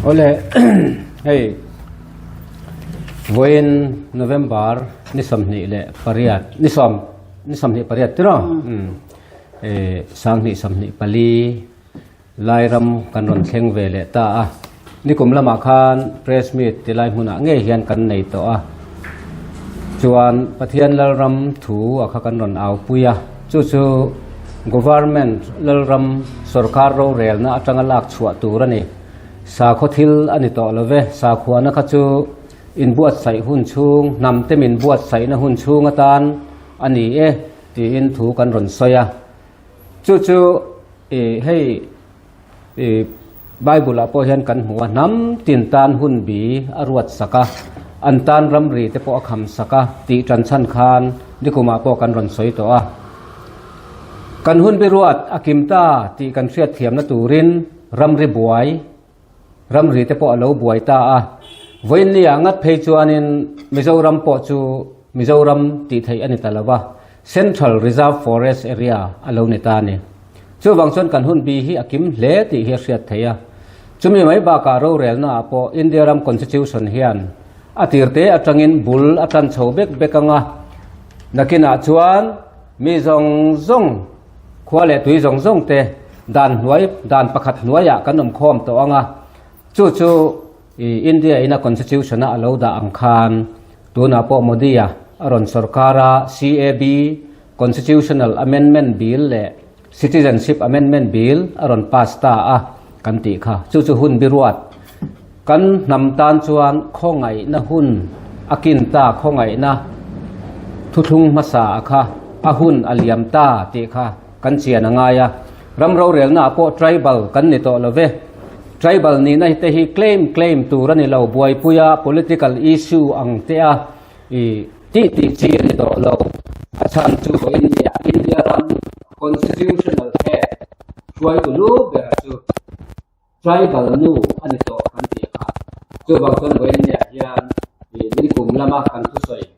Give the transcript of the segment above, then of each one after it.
Awle hei vawiin November ni 28 ni sawm ni 28 tiraw sanghnih 24 Lairam kan rawn thleng ve leh ta a nikum lamah khan press meet ti lai hmunah ngei hian kan nei tawh a chuan Pathian Lalram thu a kha kan rawn au pui a chu chu Government Lalram sorkar rorelna atanga lak chhuah tur a ni. Sakhaw thil a ni tawh lo ve. Sakhuana kha chu inbuatsaih hun chhung, hnam te min buatsaihna hun chhung atan a ni e tiin thu kan rawn sawi a. Chu chu ih hei ih Bible ah pawh hian kan hmu a, hnam tin tan hun bi a ruat sak a, an tan ramri te pawh a kham sak a tih tan chhan khan nikumah pawh kan rawn sawi tawh a. Kan hun bi ruat a kim ta tih kan hriat thiamna turin ramri buai, ramri te pawh a lo buai ta a. Vawiinnia ngat phei chuanin Mizoram pawh chu Mizoram tih theih a ni ta lo va, Central Reserve Forest Area a lo ni ta a ni. Chuvang chuan kan hun bi hi a kim hle tih hi a hriat theih a. Chumi mai bakah rorelna ah pawh India ram Constitution hian a tirte atangin bul a tan chho bek bek ang a. Nakinah chuan mi zawng zawng, khua leh tui zawng zawng te dan hnuai, dan pakhat hnuaiah kan awm khawm tawh ang a. Chu chu India ina Constitution a a lo dah ang khan tunah pawh Modi-a a rawn sorkar a, CAB, Constitutional Amendment Bill leh Citizenship Amendment Bill a rawn pass ta a kan tih kha. Chu chu hun biruat kan hnam tan chuan khawngaihna hun a kin ta, khawngaihna thuthlung hmasa a kha a hun a liam ta tih kha kan chian a ngai a. Ram rorelna ah pawh tribal kan ni tawh lo ve. Tribal nihna te hi claim claim tur a ni lo, buaipuia political issue ang te a I tih tih chi a ni tawh lo. A chhan chu India, India ram constitutional head hruaitu lu bera chu tribal nu a ni tawh kan ti a. Chuvang chuan vawiinniah hian i nikum lama kan thusawi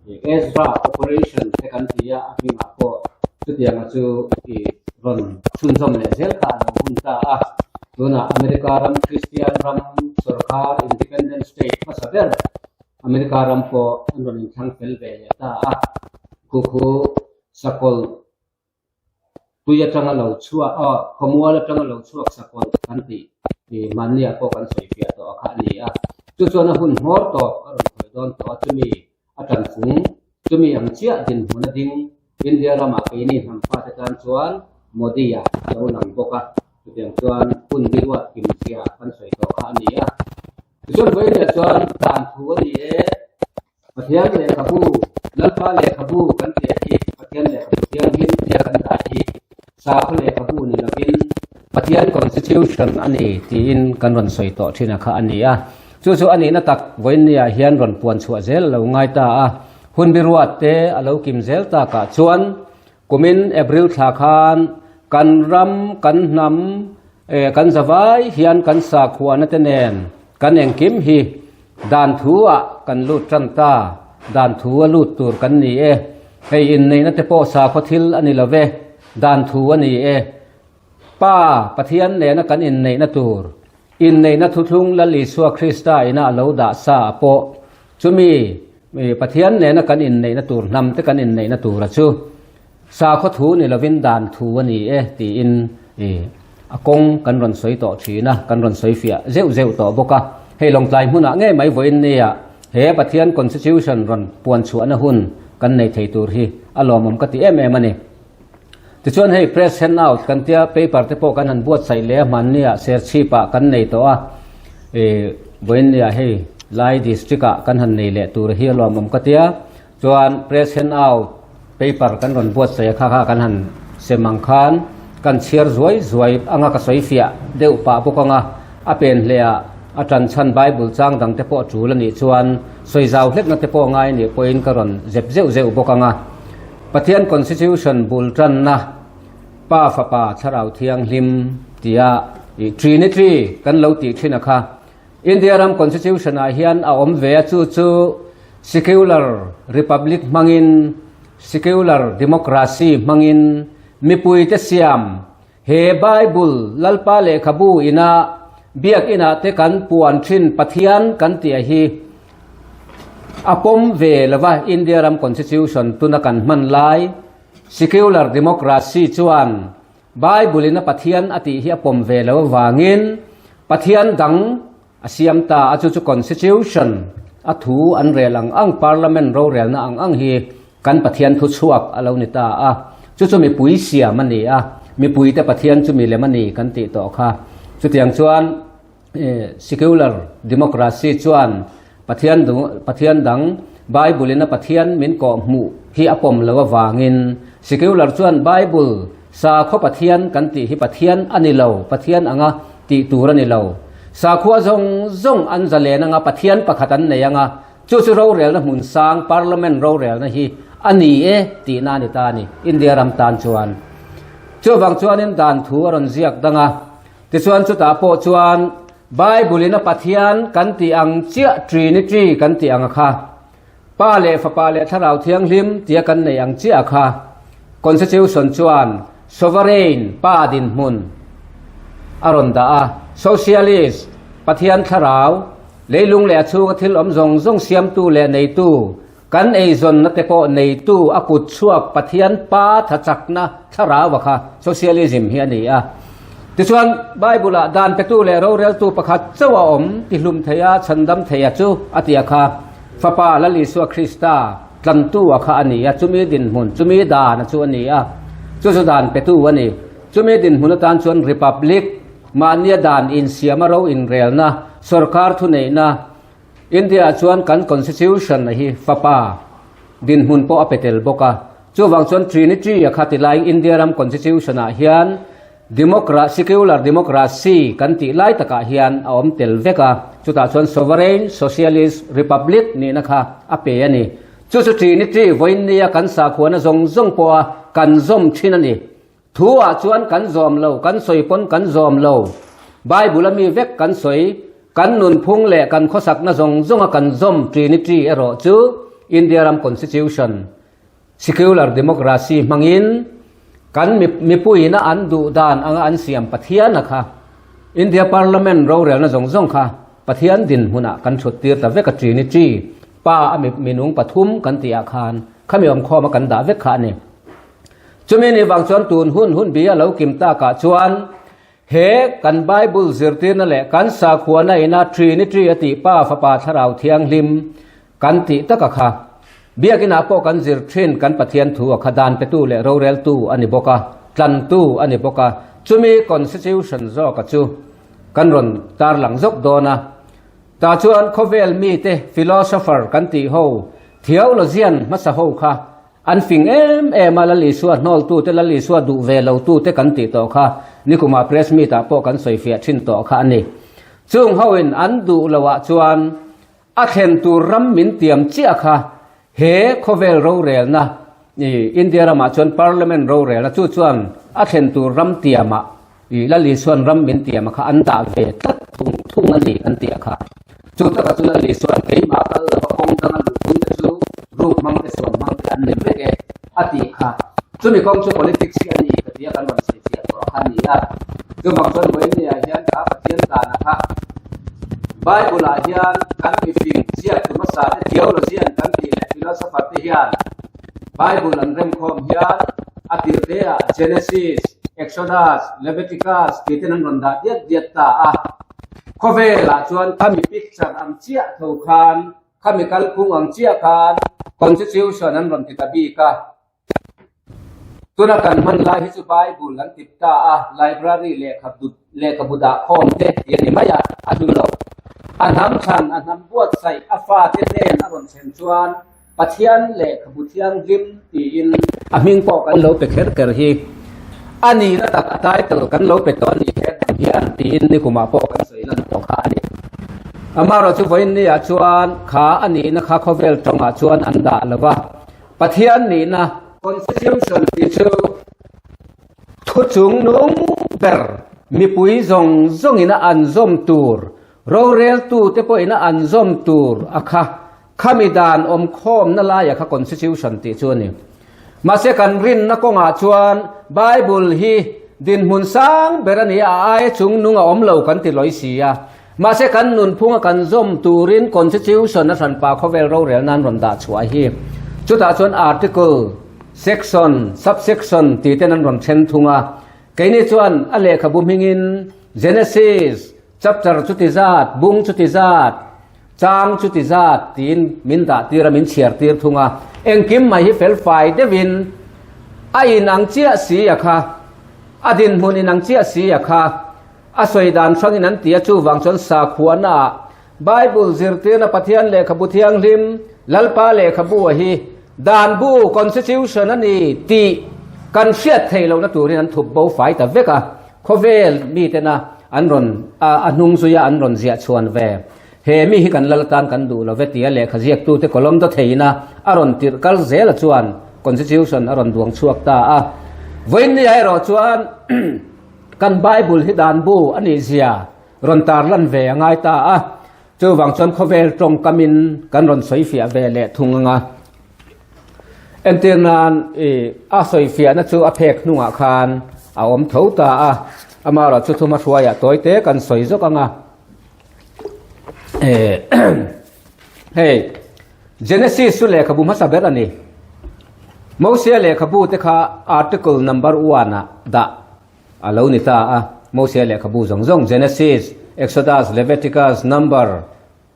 i Ezra operation te kan ti a, a hmingah pawh chutianga chu i rawn chhunzawm leh zel kha a lo hun ta a. Tunah America ram Christian ram sorkar independent state hmasa ber America ram pawh an rawn inthlang fel ve leh ta a, khu khu sakawlh tui atanga lo chhuak aw khawmual atanga lo chhuak sakawlh kan tih ih mahniah pawh kan sawi fiah tawh a kha a ni a, chu chuan a hun hmawr tawp a rawn khawih dawn tawh a, chumi a tanfung chumi ang chiah dinhmun a ding India ramah keini hnam fate tan chuan Modi-a a lo lang bawk a, chutiang chuan hun biruat kimzia kan sawi tawh kha a ni a. Tichuan vawiinah chuan dan thu a ni e, Pathian lehkhabu, Lalpa lehkhabu kan tih hi Pathian lehkhabu thianghlim tia kan dah hi sakhaw lehkhabu ni lovin Pathian Constitution a ni tiin kan rawn sawi tawh thin a kha a ni a. Chu chu a nihna tak vawiinniah hian rawn puan chhuah zel a lo ngai ta a, hun biruat te a lo kim zel takah chuan Kumin April thla khan kan ram, kan hnam, kan zavai hian kan sakhuana te nen kan engkim hi dan thu ah kan lut tan ta, dan thu a lut tur kan ni e. Hei inneihna te pawh sakhaw thil a ni lo ve, dan thu a ni e. Pa Pathian nena kan inneihna tur, inneihna thuthlung Lal Isua Krista ina a lo dah sa ah pawh chumi Pathian nena kan inneihna tur, hnam te kan inneihna tura chu sakhaw thu ni lovin dan thu a ni e tiin a kawng kan rawn sawi tawh thin a, kan rawn sawi fiah zeuh zeuh tawh bawk a. Hei Lawngtlai hmunah ngei mai vawiin nia he Pathian Constitution rawn puan chhuahna hun kan nei thei tur hi a lawmawm ka ti em em a ni. Tichuan hei press handout kan tia paper te pawh kan han buatsaih leh a hmannia Serchhip ah kan nei tawh a vawiin nia hei Lai district ah kan han nei leh tur hi a lawmawm ka tia chuan press handout paper kan rawn buatsaih a kha kha kan han sem ang khan kan chhiar zuai zuai anga ka sawi fiah deuh pah bawk anga a pen hle ah a tan chhan bible chang dang te pawh a tul a nih chuan sawi zau hlekna te pawh ngai nih pawhin ka rawn zep zeuh zeuh bawk anga. Pathian Constitution bul tanna Pa Fapa Thlarau Thianghlim tia i Trinity kan lo tih thin a kha. India ram Constitution ah hian a awm ve a chu chu Secular Republic hmangin Secular Democracy hmangin mipui te siam he Bible Lalpa lehkhabu ina. Biakinah te kan puan thin Pathian kan tih a hi a pawm ve lova India ram Constitution tuna kan hman lai Secular Democracy chuan Bible in a Pathian a tih hi a pawm ve lo avangin Pathian dang a siam ta a chu chu Constitution a thu an rel ang ang Parliament rorelna ang ang hi kan Pathian thu chhuak a lo ni ta a, chu chu mipui siam a ni a, mipuite Pathian chu milem a ni kan tih tawh kha. Chutiang chuan secular democracy chuan Pathian Pathian dang Bible in a Pathian min kawh hmuh hi a pawm lo avangin secular chuan Bible sakhaw Pathian kan tih hi Pathian a ni lo, Pathian anga tih tur a ni lo. Sakhua zawng zawng an zalen anga Pathian pakhat an nei anga Chu chu rorelna hmun sang, Parliament rorelna hi a ni e tihna a ni ta a ni, India ram tan chuan. Chuvang chuanin dan thu a rawn ziak dang a, tichuan chutah pawh chuan Bible-in a Pathian kan tih ang chiah Trinity kan tih ang a kha, Pa leh Fapa leh Thlarau Thianghlim tia kan nei ang chiah a kha, Constitution chuan Sovereign, Pa dinhmun, a rawn dah a, Socialist, Pathian Thlarau, Leilung leh a chhunga thil awm zawng zawng siamtu leh neitu, kan eizawnna te pawh neitu a kut chhuak Pathian Pa tha chakna thlarau a kha Socialism hi a ni a. Tichuan, Bible-ah dan petu leh roreltu pakhat chauh a awm tihlum thei a, chhandam thei a chu a ti a kha Fapa Lal Isua Krista tlantu a kha a ni a, chumi dinhmun, chumi dan a chu a ni a, chu chu dan petu a ni. Chumi dinhmun atan chuan Republic, Mahnia dan insiama ro inrelna, sorkar thuneihna, India-ah chuan kan Constitution a hi fapa dinhmun pawh a pe tel bawk a. Chuvang chuan Trinity a kha ti laiin India ram Constitution-ah hian Democra Secular Democracy kan tih lai takah hian a awm tel vek a. Chutah chuan Sovereign Socialist Republic nihna kha a pe a ni. Chu chu Trinity vawiinnia kan sakhuana zawng zawng pawha kan zawm thin a ni. Thu ah chuan kan zawm lo, kan sawi pawn kan zawm lo. Bible a mi vek kan sawi, kan nunphung leh kan khawsakna zawng zawnga kan zawm Trinity erawh chu India ram Constitution, Secular Democracy hmangin kan mipuiina an duh dan anga an siam Pathian a kha India Parliament rorelna zawng zawng kha Pathian dinhmunah kan thut tir ta vek a Trinity Pa a minung pathum kan tih ah khan khami awmkhawm a kan dah vek kha a ni. Chumi ni vang chuan tun hun hun bi a lo kim takah chuan he kan Bible zirtirna leh kan sakhuana ina Trinity a tih Pa, Fapa, Thlarau Thianghlim kan tih taka kha Biakinah pawh kan zir thin kan Pathian thu a kha dan petu leh roreltu a ni bawk a, tlantu a ni bawk a, chumi Constitution zawka chu kan rawn tarlang zawk dawn a. Tah chuan khawvel mite philosopher kan tih ho theologian hmasa ho kha An fing em em a, Lal Isua hnawltute, Lal Isua duh ve lotute kan tih tawh kha nikumah press meet-ah pawh kan sawifiah thin tawh kha a ni. Chung hoin an duh loah chuan a thlen tur ram min tiam chiah kha he khawvel rorelna i India ramah chuan Parliament rorelna chu chuan a thlen tur ram tiamah i Lal Isuan ram min tiam a kha an dah ve tlat thung thung a ni an ti a kha. Chu takah chu Lal Isuan keimah kal lova kawng danga luhpui te chu ruk hmang te suam hmang te an ni vek e a tih kha. Chumi kawng chu politics hi a ni ka tia kan rawn sawifiah tawh a kha a ni a. Chuvang chuan Vawinia hian kha Pathian dan a kha Bible ah hian kan mifing ziaktu hmasa te theologian kan tih leh philosopher te hian Bible an remkhawm hian a tirte ah Genesis, Exodus, Leviticus tih ten an rawn dah diat diat ta a. Khawvelah chuan khami picture ang chiah tho khan, khami kalphung ang chiah khan Constitution an rawn ti ta bik a. Tuna kan hman lai hi chu Bible an tip ta a, library lehkhabu dah khawm te ti a ni mai a, a hlu lo. A hnam thlan, a hnam buatsaih, a fate hnen a rawn thlen chuan Pathian lehkhabu thianghlim tiin a hming pawh kan lo pe kher kher hi a nihna tak a title kan lo pe tawh a ni he hnam hian tiin nikumah pawh kan sawi lan tawh kha a ni. Amaherawhchu vawiin niah chuan kha a nihna kha khawvel tawngah chuan an dah lo va, Pathian nihna Constitution tih chu thu chung nung ber mipui zawng zawngina an zawm tur, roreltute pawhina an zawm tur a kha Khami dan awmkhawmna laia kha Constitution tih chu a ni. Mahse kan rinna kawngah chuan Bible hi. dinhmun sang ber a ni a, a aia chung nung a awm lo kan ti lawi si a. Mahse kan nunphunga kan zawm turin Constitution a hranpa khawvel rorel nan rawn dah chhuah hi. Chutah chuan Article, Section, Sub-section tih ten an rawn then thung a. Keini chuan a lehkhabu hmingin Genesis chapter chuti zat, bung chuti zat, chang chuti zat tiin min dah tir a, min chhiar tir thung a. Engkim mai hi felfai deuhin a inang chiah si a kha, a dinhmun inang chiah si a kha. A sawi dan hrangin an ti a, chuvang chuan sakhuanaah Bible zirtirna Pathian lehkhabu thianghlim, Lalpa lehkhabu a hi dan bu, constitution, a ni tih kan hriat theih lohna turin an thup bo fai ta vek a, khawvel mitena an rawn a hnung zuia an rawn ziah chhuan ve. He mi hi kan lal atan kan duh lo ve tia lehkha ziaktute kawlawm daw theihna a rawn tirh kal zel a chuan constitution a rawn duang chhuak ta a. Vawiinniah erawh chuan Kan Bible hi dan bu a nih zia rawn tarlan ve a ngai ta a, chuvang chuan khawvel tawngkamin kan rawn sawifiah ve leh thung ang a. Entir nan i a sawifiahna chu a phek hnungah khan a awm tho ta a, amaherawh chu thuma hruaiah tawite kan sawi zawk ang a. Hei Genesis chu lehkhabu hmasa ber a ni. Mosia lehkhabu te kha article number one ah dah a lo ni ta a. Mosia lehkhabu zawng zawng Genesis, Exodus, Leviticus, Number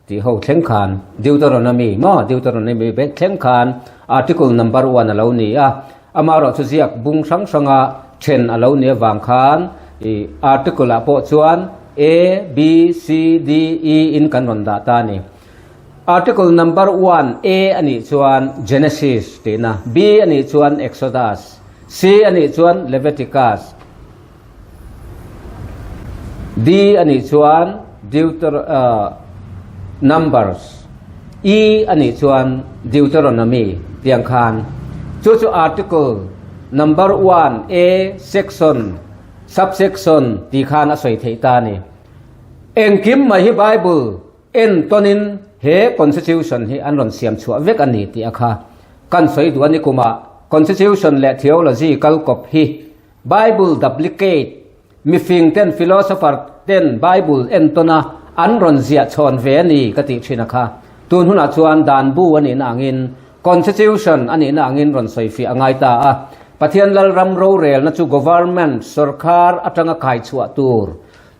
tih ho thleng khan Deuteronomy maw Deuteronomy vek thleng khan article number one a lo ni a. Amaherawhchu ziak bung hrang hranga then a lo ni avang khan ih article ah pawh chuan A, B, C, D, E in kan rawn dah ta a ni. Article number one A a nih chuan Genesis tihna, B a nih chuan Exodus, C a nih chuan Leviticus, D a nih chuan Deuter Numbers, E a nih chuan Deuteronomy tiang khan. Chu chu article number one A section subsection tih khan a sawi theih ta a ni. Engkim mai hi Bible Entawnin he Constitution hi an rawn siam chhuah vek a ni tih a kha kan sawi duh a ni kumah Constitution leh Theology kal kawp hi Bible duplicate mifing ten philosopher ten Bible entawn a an rawn ziah chhawn ve a ni ka tih thin a kha tun hunah chuan dan bu a nihna angin Constitution a nihna angin rawn sawi fiah a ngai ta a Pathian Lalram rorelna chu Government sorkar atanga kai chhuah tur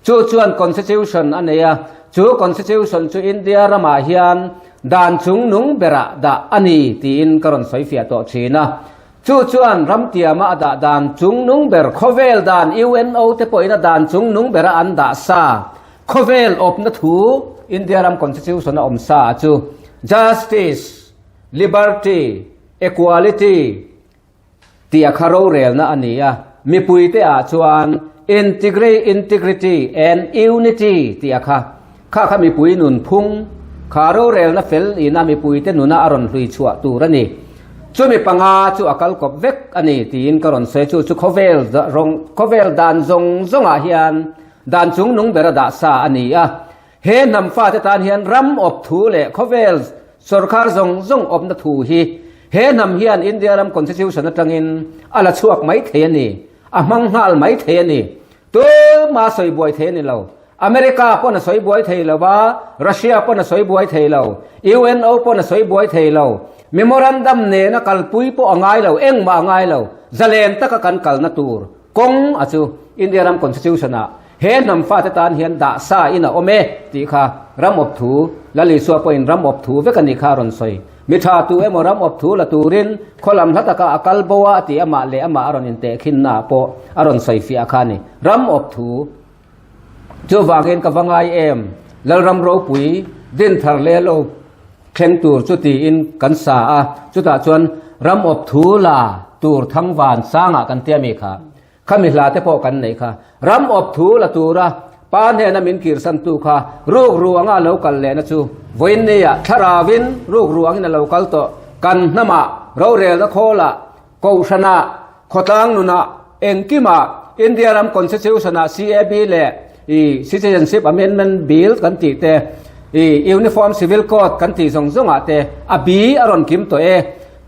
Chu chuan Constitution a nei a, chu Constitution chu India ramah hian dan chungnung berah dah a ni tiin ka rawn sawi fiah tawh thin a. Chu chuan ramtiama a dah dan chungnung ber khawvel dan UNO te pawhin a dan chungnung bera an dah sa khawvel awpna thu India ram Constitution a awm sa chu Justice, Liberty, Equality, Tih a kha rorelna a ni a, mipuite ah chuan Integrity and Unity tih a kha, kha kha mipui nunphung, kha rorelna fel ina mipuite nuna a rawn hlui chhuah tur a ni. Chumi panga chu a kal kawp vek a ni tiin ka rawn sawi chu chu khawvel rawng khawvel dan zawng zawngah hian dan chungnung ber a dah sa a ni a. He hnam fate tan hian ram awp thu leh khawvel sawrkar zawng zawng awpna thu hi he hnam hian India ram Constitution atangin a la chhuak mai thei a ni, a hmang nghal mai thei a ni. Tuma sawi buai thei a ni lo. America pawn a sawi buai thei lo va, Russia pawn a sawi buai thei lo, UNO pawn a sawi buai thei lo. Memorandum nena kalpui pawh a ngai lo, engmah a ngai lo. Zalen taka kan kalna tur kawng a chu India ram Constitution ah He hnam fate tan hian dah sa in a awm e tih kha ram awp thu, Lal Isua pawhin ram awp thu vek a nih kha a rawn sawi. Mi tha tu emaw ram awp thu la turin khaw lam hla takah a kal bo a tih amah leh amah a rawn intehkhinna ah pawh a rawn sawi fiah kha a ni. Ram awp thu chuvangin ka va ngai em, Lalram ropui din thar leh lo thleng tur chu tiin kan sa a, chutah chuan ram awp thu la tur thangvan sangah kan tia mi kha. Khami hla te pawh kan neih kha. Ram awp thu la tura pa hnena min kirsantu kha ruk ruanga lo kal lehna chu vawiin nia thlaravin ruk ruangin a lo kal tawh. Kan hnamah, rorelna khawlah, kohhranah, khawtlang nunah, engkimah India ram Constitution-ah CAB leh i Citizenship Amendment Bill kan tih te, i Uniform Civil Code kan tih zawng zawngah te a bi a rawn kim tawh e.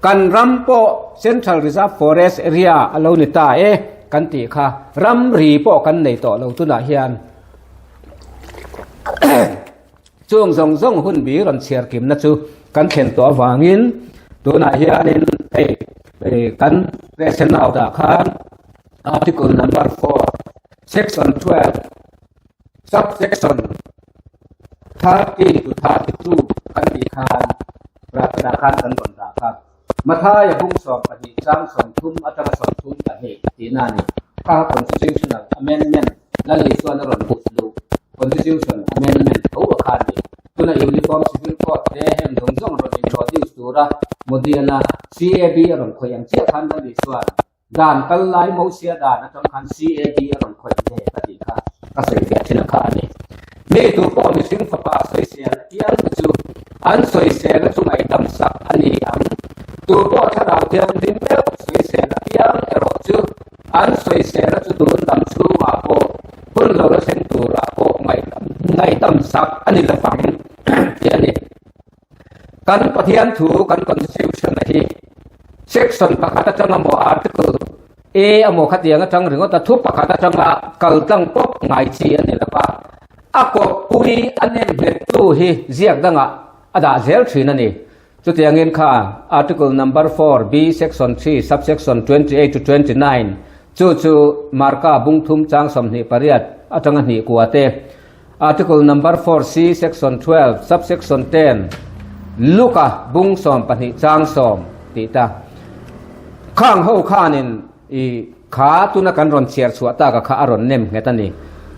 Kan ram pawh Central Reserve Forest Area a lo ni ta e. kan tih kha ramri pawh kan nei tawh lo tunah hian Chung zawng zawng hun bi rawn chhiar kimna chu kan thlen tawh avangin tunah hianin hei kan present out ah khan article number 4 section 12 subsection 30 to 32 kan tih khan bracket ah khan kan rawn dah kha. Mathaia bung 12 chang 30 atanga 32 tihna a ni. Kha Constitutional Amendment Lali chuan a rawn put luh Constitution Amendment tho a kha a ni. Tuna Uniform Civil Code te heng zawng zawng rawn introduce tura Modi-ana CAB a rawn khawih ang chiah khan Lali chuan dan kal lai Mosia dan atang khan CAB a rawn khawih ve ka tih kha ka sawi fiah thin a kha a ni. Mi tu pawh mihring fapa sawisel apiang te chu an sawisel a chu ngaihdam sak a ni ang. Tu pawh thlarau thianghlim meuh sawisel apiang erawh chu an sawisel a chu tun dam chhungah pawh hun lo la thleng turah pawh ngaihdam sak a ni lovang tih a ni. Kan Pathian thu kan Constitution a hi section pakhat atanga maw article A amaw khatiang atang ringawt a thu pakhat atanga kal tlang pawp ngai chi a ni lova, a kawppui a nem nghettu hi ziak dangah a dah zel thin a ni. Chutiangin kha article number 4 B section 3 subsection 28 to 29 chu chu Marka bungthum chang 28 atanga hnih kua te Article number 4C section 12 subsection 10 Luka bung 12 chang 10 tih ta. Khang ho khanin i kha tuna kan rawn chhiar chhuah taka kha a rawn nem nghet a ni.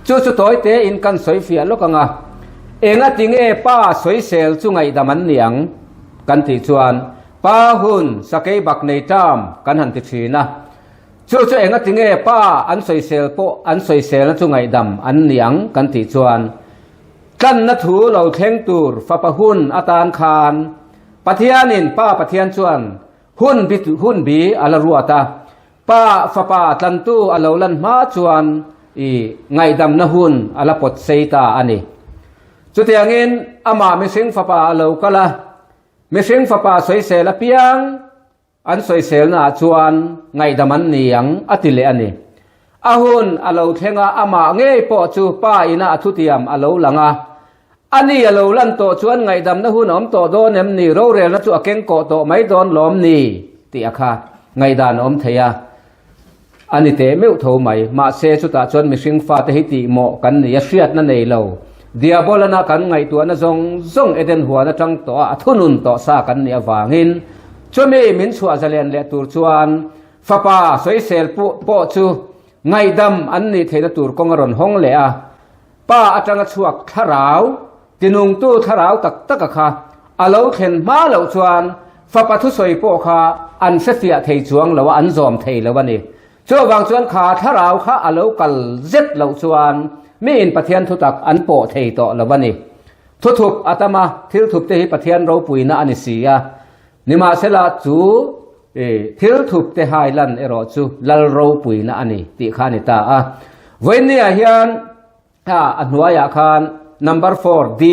Chu chu tawi te in kan sawi fiah lawk anga enga tinge pa sawisel chu ngaihdam an ni ang kan tih chuan pa hun sakei bak nei term kan han ti thin a. Chu chu enga tinge pa an sawisel pawh an sawiselna chu ngaihdam an ni ang kan tih chuan tlanna thu lo thleng tur fapa hun atan khan Pathianin Pa Pathian chuan hun bi hun bi a la ruat a, Pa fapa tlantu a lo lan hma chuan i ngaihdamna hun a la pawt sei ta a ni. Chutiangin amah mihring fapa a lo kal a, mihring fapa sawisel apiang An sawiselnaah chuan ngaihdam an ni ang a ti leh a ni. A hun a lo thleng a, amah ngei pawh chu pa ina a thutiam a lo lang a. A ni a lo lan tawh chuan ngaihdamna hun a awm tawh dawn em ni, rorelna chu a keng kawh tawh mai dawn lawm ni tih a kha ngaihdan a awm thei a. A ni teh meuh tho mai. Mahse chutah chuan mihring fate hi tihmawh kan nei a, hriatna nei lo. Diabolana kan ngaihtuahna zawng zawng Eden huan atang tawh a, a thunun tawh sa kan nih avangin chumi min chhuah zalen leh tur chuan fapa sawisel pawh chu ngaihdam an nih theihna tur kawng a rawn hawng leh a. Pa atanga chhuak thlarau, tinungtu thlarau tak taka kha a lo thlen hma loh chuan fapa thusawi pawh kha an hrefiah thei chuang lo a, an zawm thei lo a ni. Chuvang chuan kha thlarau kha a lo kal zet loh chuan miin Pathian thutak an pawh thei tawh lo a ni. Thuthup a tam a, thil thup te hi Pathian ropuina a ni si a. Nimahsela chu thil thup te hai lan erawh chu lal ropuina a ni tih kha a ni ta a. Vawiinniah hian a hnuaiah khan number 4 D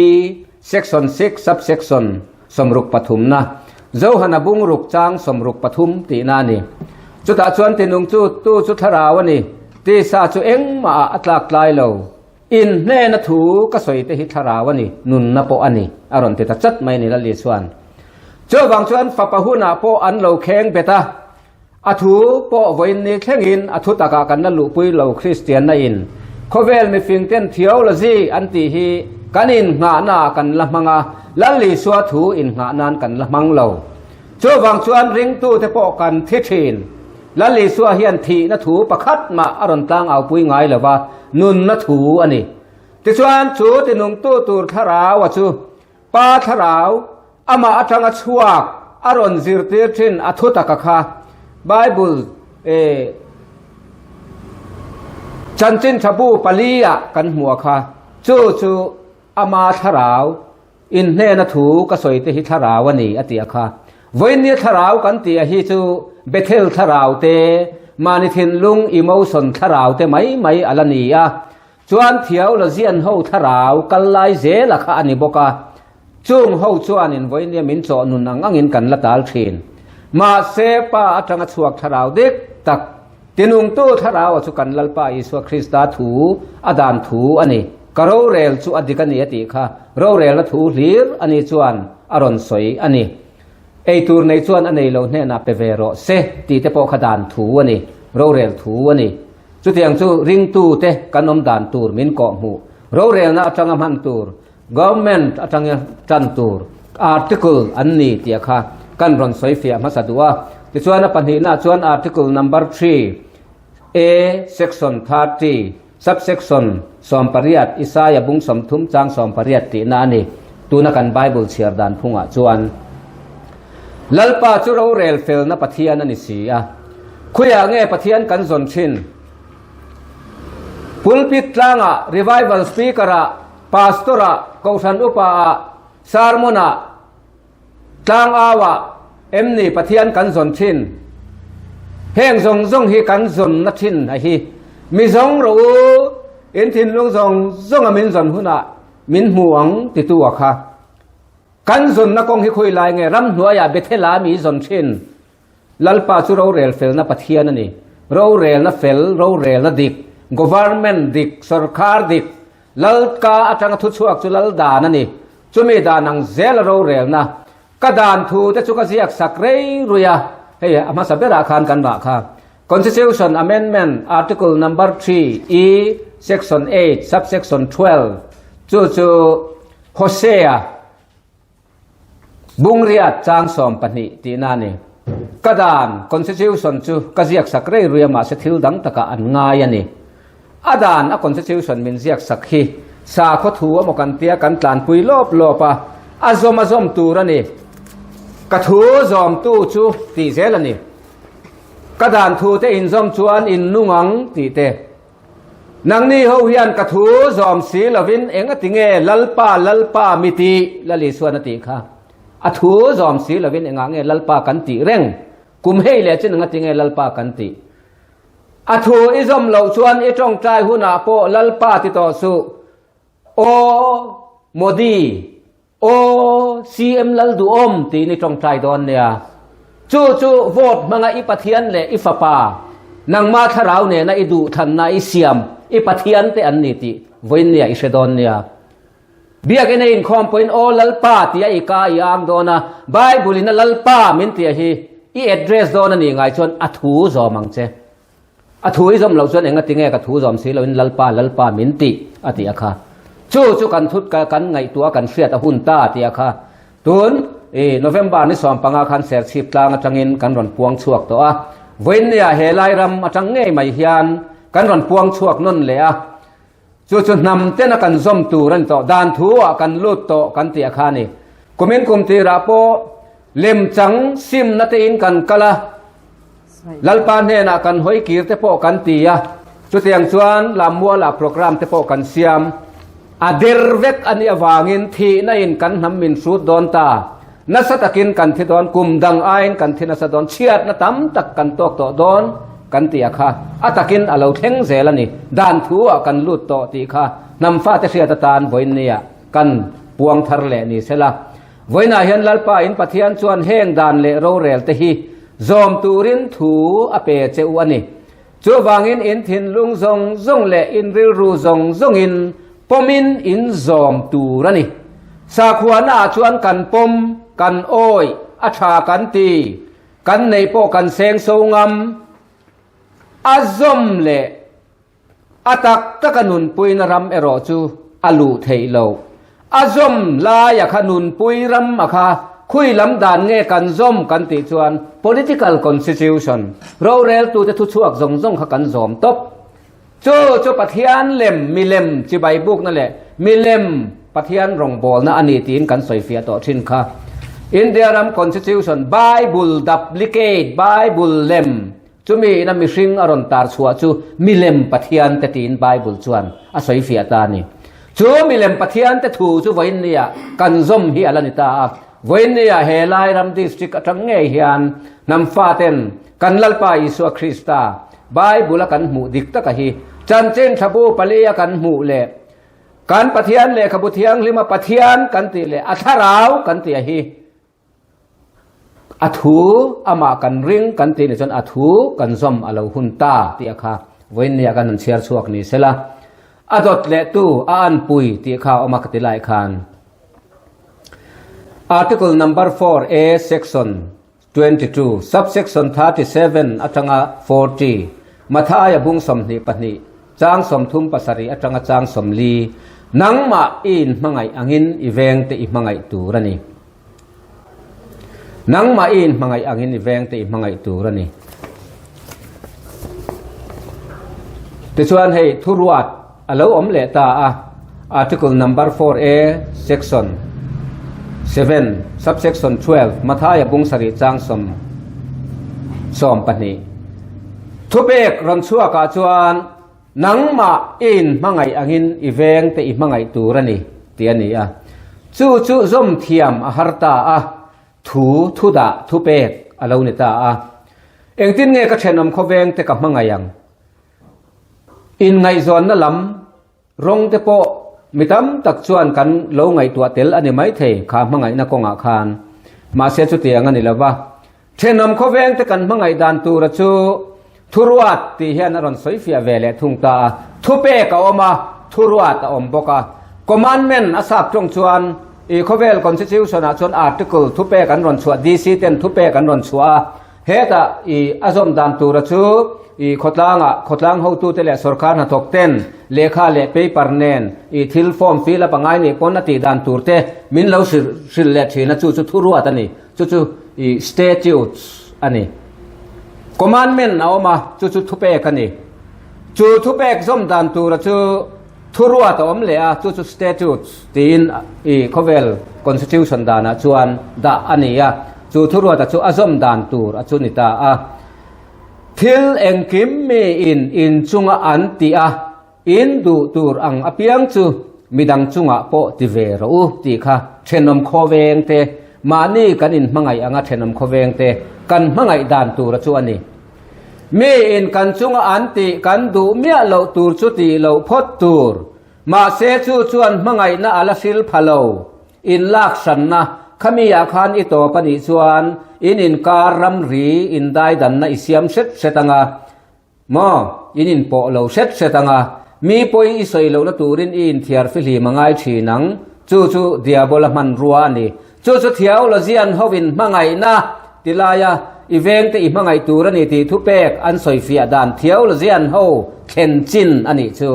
section 6 subsection 63 na Johana bungruk chang 63 tihna a ni. Chutah chuan tinung chu tu chu thlarau a ni, tisa chu engmah a tlak tlai lo. In hnena thu ka sawi te hi thlarau a ni, nunna pawh a ni, a rawn ti ta chat mai a ni Lali chuan. Chuvang chuan fapa hunah pawh an lo kheng bet a, a thu pawh vawiin ni thlengin a thu takah kan la luhpui lo Kristianna in khawvel mifing ten theology an tih hi kan innghahnaah kan la hmang a, Lal Isua thu innghah nan kan la hmang lo. Chuvang chuan ringtute pawh kan thi thin. Lal Isua hian thihna thu pakhat mah a rawn tlang aupui ngai lo va, nunna thu a ni. Tichuan, chu tinungtu tur thlarau a chu Pa thlarau, amah atanga chhuak a rawn zirtir thin a thu taka kha Bible chanchin thabu pali-ah kan hmu a kha. Chu chu ama thlarau In hnena thu ka sawi te hi thlarau a ni a ti a kha. Vawiinnia thlarau kan tih a hi chu Bethel thlarau te, mahni thinlung emotion thlarau te mai mai a la ni a. Chuan theologian ho thlarau kal lai zel a kha a ni bawk a. Chung ho chuanin vawiinnia min chawh nun ang angin kan la tal thin. Mahse pa atanga chhuak thlarau dik tak. Tinungtu Thlarau a chu kan Lalpa Isua Krista thu a dan thu a ni. Ka rorel chu a dik a ni a tih kha rorelna thu hlir a ni chuan a rawn sawi a ni. Ei tur nei chuan a nei lo hnenah pe ve rawh se tih te pawh kha dan thu a ni, rorel thu a ni. Chutiang chu ringtute kan awm dan tur min kawhhmuh, rorelna atanga hman tur, Government atanga tan tur article an ni tih kha kan rawn sawi fiah hmasa duh a. Tichuan a pahnihnaah chuan article number three, A, section 30, subsection 18, Isaia bung 30 chang 18 tihna a ni. Tuna kan Bible chhiar dan phungah chuan Lalpa chu rorel felna Pathian a ni si a. Khuiah nge Pathian kan zawn thin? Pulpit tlangah, revival speaker-ah, Pastor-ah, Kohhran Upa-ah, Sermon-ah, Tlangau-ah em ni Pathian kan zawn thin? Heng zawng zawng hi kan zawnna thin a hi. Mi zawng rawh u, in thinlung zawng zawnga min zawn hunah min hmu ang titu a kha. Kan zawnna kawng hi khawi lai nge ramhnuaiah Bethel-ah mi zawn thin? Lalpa chu rorel felna Pathian a ni. Rorelna fel, rorelna dik, government dik, sorkar dik, Lalka atanga thuchhuak chu Lal dan a ni. Chumi dan ang zela rorelna, ka dan thu te chu ka ziak sak rei rui a, hei a hmasa berah khan kan rah kha. Constitution Amendment Article Number 3 E Section 8 Subsection 12 chu chu Hosea Bungriat chang 12 tihna a ni. Ka dan, Constitution, chu ka ziak sak rei rui a mahse thil dang takah an ngai a ni. A dan a Constitution min ziak sak hi sakhaw thu emaw kan tia kan tlanpui lawp lawp a, a zawm a zawm tur a ni. Ka thu zawmtu chu tih zel a ni. Ka dan thu te inzawm chuan in nung ang tih te. Nangni ho hian ka thu zawm si lovin eng a ti nge Lalpa, Lalpa mi tih? Lal Isuan a tih kha. A thu zawm si lovin engah nge Lalpa kan tih reng? Kum hei leh chin eng a ti nge Lalpa kan tih? A thu i zawm loh chuan i tawngtai hunah pawh Lalpa ti tawh suh. Aw Modi! Aw CM Lalduhawm tiin i tawngtai dawn nia. Chu chu vote hmanga i Pathian leh i fapa, nangma thlarau nena i duhthlanna i siam i Pathian te an ni tih vawiin nia i hre dawn nia. Biakinn a inkhawm pawhin Aw Lalpa tia i ka i ang dawn a, Bible in a Lalpa min tia hi i address dawn a nih ngai chuan a thu zawm ang che. A thu i zawm loh chuan enga tinge ka thu zawm si loin Lalpa, Lalpa min tih a ti a kha. Chu chu kan thut ka kan ngaihtuah kan hriat a hun ta a ti a kha. Tun i November ni 15 khan Serchhip tlang atangin kan rawn puang chhuak tawh a. Vawiinnia he lai ram atang ngei mai hian kan rawn puang chhuak nawn leh a. Chu chu hnam tena kan zawm tur a ni tawh. Dan thu ah kan lut tawh kan tih a kha a ni. Kumin kum tirah pawh lemchang simna tein kan kal a. Lalpa hnenah kan hawi kir te pawh kan ti a, chutiang chuan Lammualah programme te pawh kan siam. A der vek a nih avangin thihna in kan hnam min hrut dawn ta. Nasa takin kan thi dawn, kum dang aiin kan thi nasa dawn, chhiatna tam tak kan tawk tawh dawn kan ti a kha. A takin a lo thleng zel a ni. Dan thu ah kan lut tawh tih kha hnam fate hriat atan vawiinnia kan puang thar leh ni sela. Vawiinah hian Lalpa in Pathian chuan heng dan leh rorel te hi zawm turin thu a pe che u a ni. Chuvangin in thinlung zawng zawng leh in rilru zawng zawngin pawmin in zawm tur a ni. Sakhuanaah chuan kan pawm, kan awih, a tha kan ti, kan neih pawh kan seng so ngam, a zawm leh A tak taka nunpuina ram erawh chu a luh theih loh. A zawm laia kha nunpui ram a kha khui lam dan nge kan zawm kan tih chuan political constitution roreltute thuchhuak zawng zawng kha kan zawm tawp. Chu chu Pathian lem milem chibai bukna leh milem Pathian rawngbawlna a ni tiin kan sawifiah tawh thin kha. India ram constitution Bible duplicate Bible lem Chumi ina mihring a rawn tar chhuah chu milem Pathian te tiin Bible chuan a sawi fiah ta a ni. Chu milem Pathian te thu chu vawiinnia kan zawm hi a la ni ta a. Vawiinnia he lai ram district atang ngei hian hnam faten kan Lalpa Isua Krista Bible a kan hmuh dik taka hi chanchin thabu palia kan hmuh leh kan Pathian lehkhabu thianghlima Pathian kan tih leh a thlarau kan tih a hi. A thu amah kan ring kan tih nih chuan a thu kan zawm a lo hun ta tih a kha vawiin nia kan han chhiar chhuak ni sela. A dawt leh tu a anpui tih kha a awm a ka ti lai khan. Article number 4A section 22 subsection 37 atanga 40 Mathaia bung 22 chang 37 atanga chang 40 nangmah i inhmangaih angin i vengte i hmangaih tur a ni. Nangmah i inhmangaih angin i vengte i hmangaih tur a ni. Tichuan hei thuruat a lo awm leh ta a, Article number 4A section 7 subsection 12 Mathaia bung sarih chang 12. Thupek rawn chhuakah chuan Nangmah i inhmangaih angin i vengte i hmangaih tur a ni, tih a ni a. Chu chu zawm thiam a har ta a, thu thu dah thu pek a lo ni ta a. Engtin nge ka thenawm khaw vengte ka hmangaih ang? Inngaihzawnna lam rawng te pawh mi tam tak chuan kan lo ngaihtuah tel a ni maithei kha hmangaihna kawngah khan. Mahse chutiang a ni lo va. Thenawm khawvengte kan hmangaih dan tura chu thuruat tih hian a rawn sawi fiah ve leh thung ta a. Thupek a awm a, thuruat a awm bawk a. Commandment a sap tawng chuan i khawvel constitution ah chuan article thupek an rawn chhuah, DC ten thupek an rawn chhuah a. Hetah i a zawm dan tura chu i khawtlangah khawtlang hotute leh sorkar hnathawk ten lehkha leh paper nen i thil form fill up a ngai nih pawn a tih dan tur te min lo hrilh leh thin a, chu chu thuruat a ni. Chu chu i statutes a ni. Commandment a awm a, chu chu thupek a ni. Chu thupek zawm dan tura chu thuruat a awm leh a, chu chu statutes tiin i khawvel constitution danah chuan dah a ni a. Chu thuruata chu a zawm dan tur a chu ni ta a. Thil engkim miin inchunga an tih a, In duh tur ang apiang chu midang chungah pawh ti ve rawh u tih kha thenawm khawveng te, mahni kan inhmangaih anga thenawm khawveng te kan hmangaih dan tura chu a ni. Mi in kan chunga an tih kan duh miah loh tur chu tih loh phawt tur, mahse chu chuan hmangaihna a la hril pha lo, in lak hranna khami ah khan i tawp a nih chuan in inkar ramri indaidanna i siam hret hret anga, Maw? In inpawh lo hret hret ang a, mi pawi i sawi lohna turin i inthiar fihlim a ngai thin ang. Chu chu Diabola hmanrua a ni. Chu chu theologian hovin hmangaihna ti laia i vengte i hmangaih tur a ni tih thupek an sawifiah dan theologian ho thlen chin a nih chu.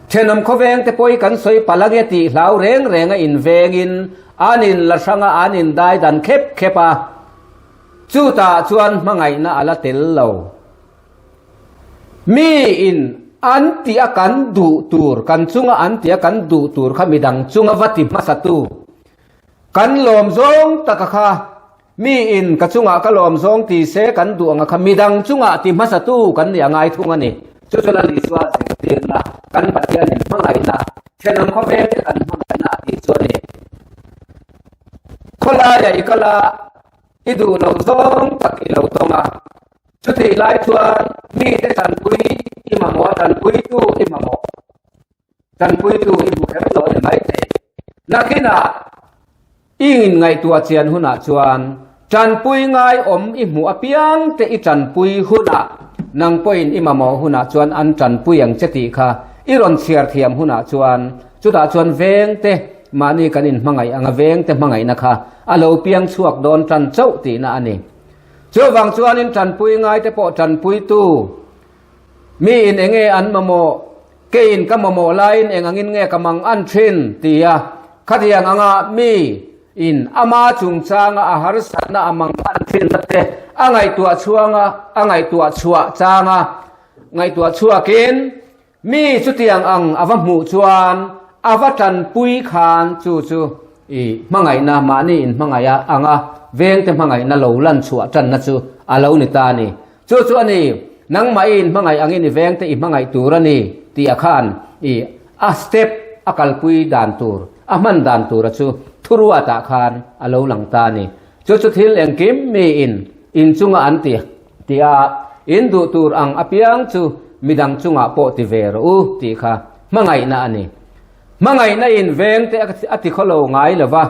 Thenawm khawvengte pawi kan sawi palh ange tih hlau reng renga invengin an inla hrang a, an indai dan khep khep a. Chutah chuan hmangaihna a la tel lo. Mi in an tih a kan duh tur, kan chunga an tih a kan duh tur kha midang chunga va ti hmasa tu. Kan lawm zawng taka kha mi in ka chungah ka lawm zawng ti se kan duh anga kha midang chungah ti hmasa tu kan nih a ngai thung a ni. Chu chu Lal Isua zirtirna, kan Pathianin hmangaihna, thenawm khawvel te kan hmangaihna a tih chu a ni. Khawlaia i kal a, i duh loh zawng tak i lo tawng a. Chutih lai chuan mite tanpui i mamawh a, tanpuitu i mamawh. Tanpuitu i hmu kher lo a ni maithei. Nakinah i inngaihtuah chian hunah chuan tanpui ngai awm i hmuh apiang te i tanpui hunah nang pawhin i mamawh hunah chuan an tanpui ang che tih kha i rawn chhiar thiam hunah chuan chutah chuan vengte Mahni kan inhmangaih anga vengte hmangaihna kha a lo piang chhuak dawn tan chauh tihna a ni. Chuvang chuanin tanpui ngaite pawh tanpuitu, miin enge an mamawh, keiin ka mamawh laiin eng angin nge ka mang an thin tia khatiang anga miin ama chungchanga a harsatna a mang an thinna te a ngaihtuah chhuanga a ngaihtuah chhuah changa ngaihtuah chhuakin Mi chutiang ang a va hmuh chuan a va tanpui khan chu chu i hmangaihna, mahni inhmangaih a anga vengte hmangaihna lo lan chhuah tanna chu a lo ni ta a ni. Chu chu a ni, nangmah i inhmangaih angin i vengte i hmangaih tur a ni tih a khan i a step a kalpui dan tur, a hman dan tura chu thuruatah khan a lo lang ta a ni. Chu chu thil engkim miin inchunga an ti tih a, in duh tur ang apiang chu midang chungah pawh ti ve rawh u tih kha hmangaihna a ni. Hmangaihna in veng te a ti khaw lo ngai lo va,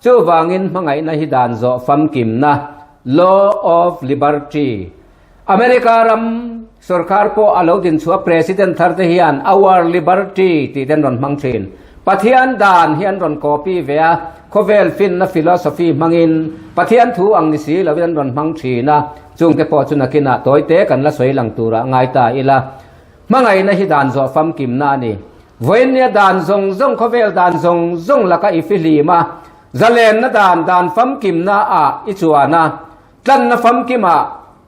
chuvangin hmangaihna hi dan zawh famkimna. Law of Liberty. America ram sorkar pawh a lo din chhuah President thar te hian Our Liberty tih te an rawn hmang thin. Pathian dan hi an rawn copy ve a, khawvel finna philosophy hmangin Pathian thu ang ni si lovin an rawn hmang thin a, chungte pawh chu nakinah tawite kan la sawi lang turah ngai ta ila. Hmangaihna hi dan zawh famkimna a ni. Vawiinnia dan zawng zawng khawvel dan zawng zawng laka i fihlim a, zalenna dan dan famkimna ah i chuan a, tlanna famkimah,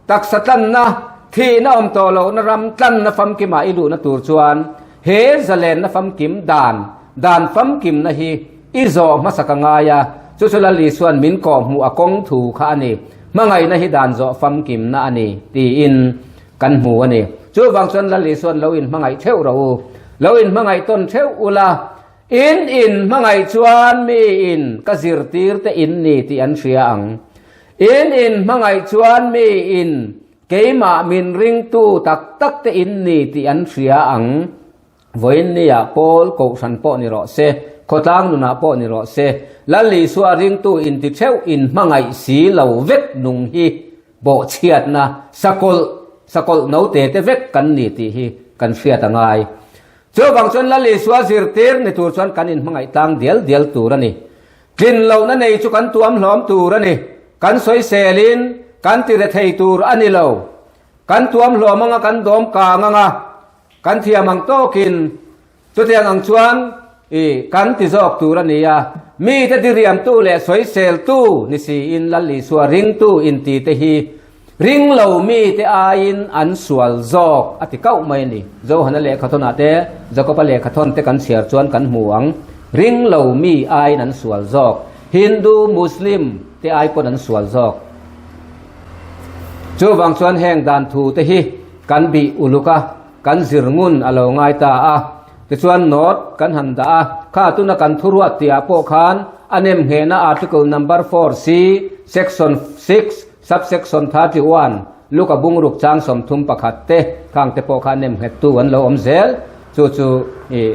taksa tlanna, thihna awm tawh lohna ram tlanna famkimah i luhna tur chuan he zalenna famkim dan dan famkimna hi i zawh hmasa ka ngai a, chu chu Lal Isua'n min kawhhmuh a kawng thu kha a ni, hmangaihna hi dan zawh famkimna a ni tiin kan hmu a ni. Chuvang chuan Lal Isua'n lo inhmangaih theuh rawh u, lo inhmangaih tawn theuh ula, in inhmangaih chuan mi in ka zirtir te in ni tih an hria ang. In inhmangaih chuan mi in keimah min ringtu tak tak te in ni tih an hria ang. Vawiin nia Paul kohhran pawh ni rawh se, khawtlang nunah pawh ni rawh se, Lal Isua ringtu inti theuh inhmangaih si lo vek nung hi bawhchhiatna sakawlh sakawlh note te vek kan ni tih hi kan hriat a ngai. Chuvang chuan Lal Isua zirtir ni tur chuan kan inhmangaih tlang dial dial tur a ni. Tlin lohna nei chu kan tuam hlawm tur a ni. Kan sawiselin kan ti rethei tur a ni lo. Kan tuam hlawm anga kan dawm kang anga kan thiam ang tawkin chutiang ang chuan i kan ti zawk tur a ni a. Mite diriamtu leh sawiseltu ni siin Lal Isua ringtu inti te hi Ring lo mite aiin an sual zawk a ti kauh mai a ni. Johana lehkhathawnah te, Jakoba lehkhathawn te kan chhiar chuan kan hmu ang. Ring lo mi aiin an sual zawk. Hindu, Muslim te ai pawn an sual zawk. Chuvang chuan heng dan thu te hi kan bih uluk a, kan zir ngun a lo ngai ta a. Tichuan note kan han dah a, kha tuna kan thuruat tihah pawh khan a nemnghehna article number 4C, section 6, Subsection 31, Luka bungruk chang 31 te khang te pawh kha nem nghettu an lo awm zel. Chu chu i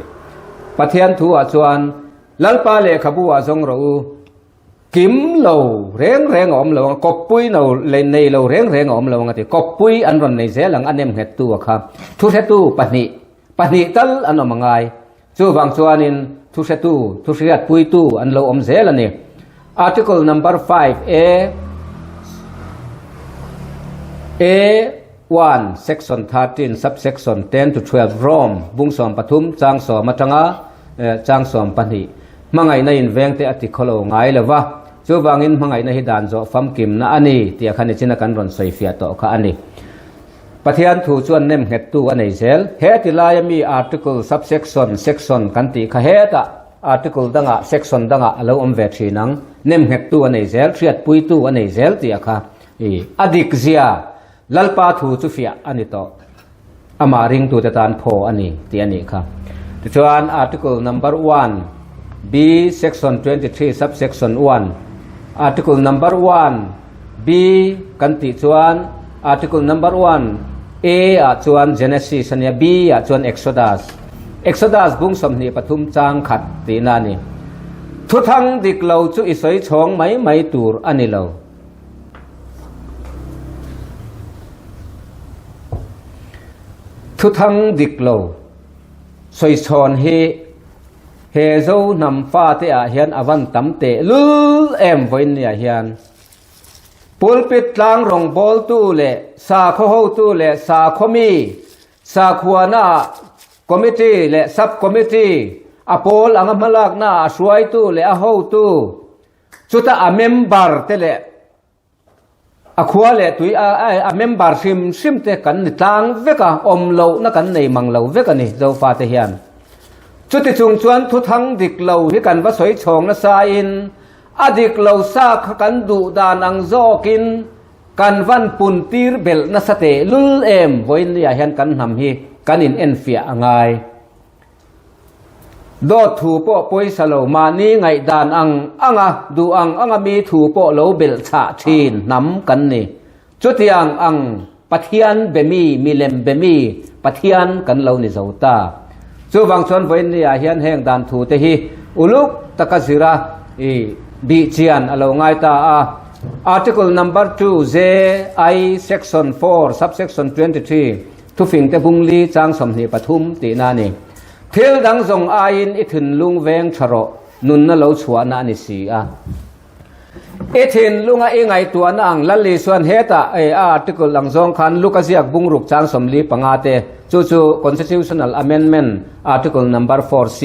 Pathian thu ah chuan Lalpa lehkhabu ah zawng rawh u, kim lo reng reng a awm lo ang, kawppui no nei lo reng reng a awm lo ang a ti. Kawppui an rawn nei zel ang a nem nghettu a kha. Thuhretu pahnih, pahnih tal an awm a ngai. Chuvang chuanin thuhretu, thuhriatpuitu an lo awm zel a ni. Article number 5 A A 1 section 13 subsection 10 to 12 Rome bung 13 chang 10 atanga chang 12 hmangaihna in vengte a ti khawlo ngai lova chuvangin hmangaihna hi dan zawh famkimna a ni tih a kha nichina kan rawn sawifiah tawh kha a ni. Pathian thu chuan nem nghettu a nei zel. He ti laia mi article, subsection, section kan tih kha hetah article dangah, section dangah a lo awm ve thin ang. Nem nghettu a nei zel, hriatpuitu a nei zel tih a kha i a dik zia Lalpa thu chu fiah a ni tawh. Amah ringtute tan phaw a ni tih a nih kha. Tichuan article number one, B section 23 subsection 1, article number one, B kan tih chuan article number one A ah chuan Genesis a nia, B ah chuan Exodus. Exodus bung 23 chang khat tihna a ni. Thuthang dik lo chu i sawi chhawng mai mai tur a ni lo. Thuthang dik lo sawi chhawn hi he Zo hnam fate ah hian a van tam teh lul em vawiin ni ah hian. Pulpit tlang rawngbawltu leh sakhaw hotu leh sakhaw mi, sakhuana ah committee leh sub committee, a pawl anga hmalakna ah a hruaitu leh a hotu, chuta a member te leh a khua leh tui a a member hrim hrim te kan ni tlang vek a, awm lohna kan nei mang lo vek a ni Zofa te hian. Chuti chung chuan thuthang dik lo hi kan va sawi chhawng nasa in A dik lo sa kha kan duh dan ang zawkin kan van pun tir belh nasa teh lul em vawiin ni ah hian kan hnam hi kan in enfiah a ngai. Dawt thu pawh pawisa lo mahni ngaihdan ang anga duh ang anga mi thu pawh lo belh chhah thin hnam kan ni. Chutiang ang Pathian be mi, milem be mi Pathian kan lo ni zo ta. Chuvang chuan vawiin ni ah hian heng dan thu te hi uluk taka zira i bih chian a lo ngai ta a. Article number 2 J I section 4 subsection 23 thufing te bungli chang 23 tihna a ni. Thil dang zawng aiin i thinlung veng tha rawh, nunna lo chhuahna a ni si a. I thinlunga i ngaihtuahna ang Lal Isuan hetah a article ang zawng khan Luka ziak bungruk chang 45 te, chu chu Constitutional Amendment Article Number 4C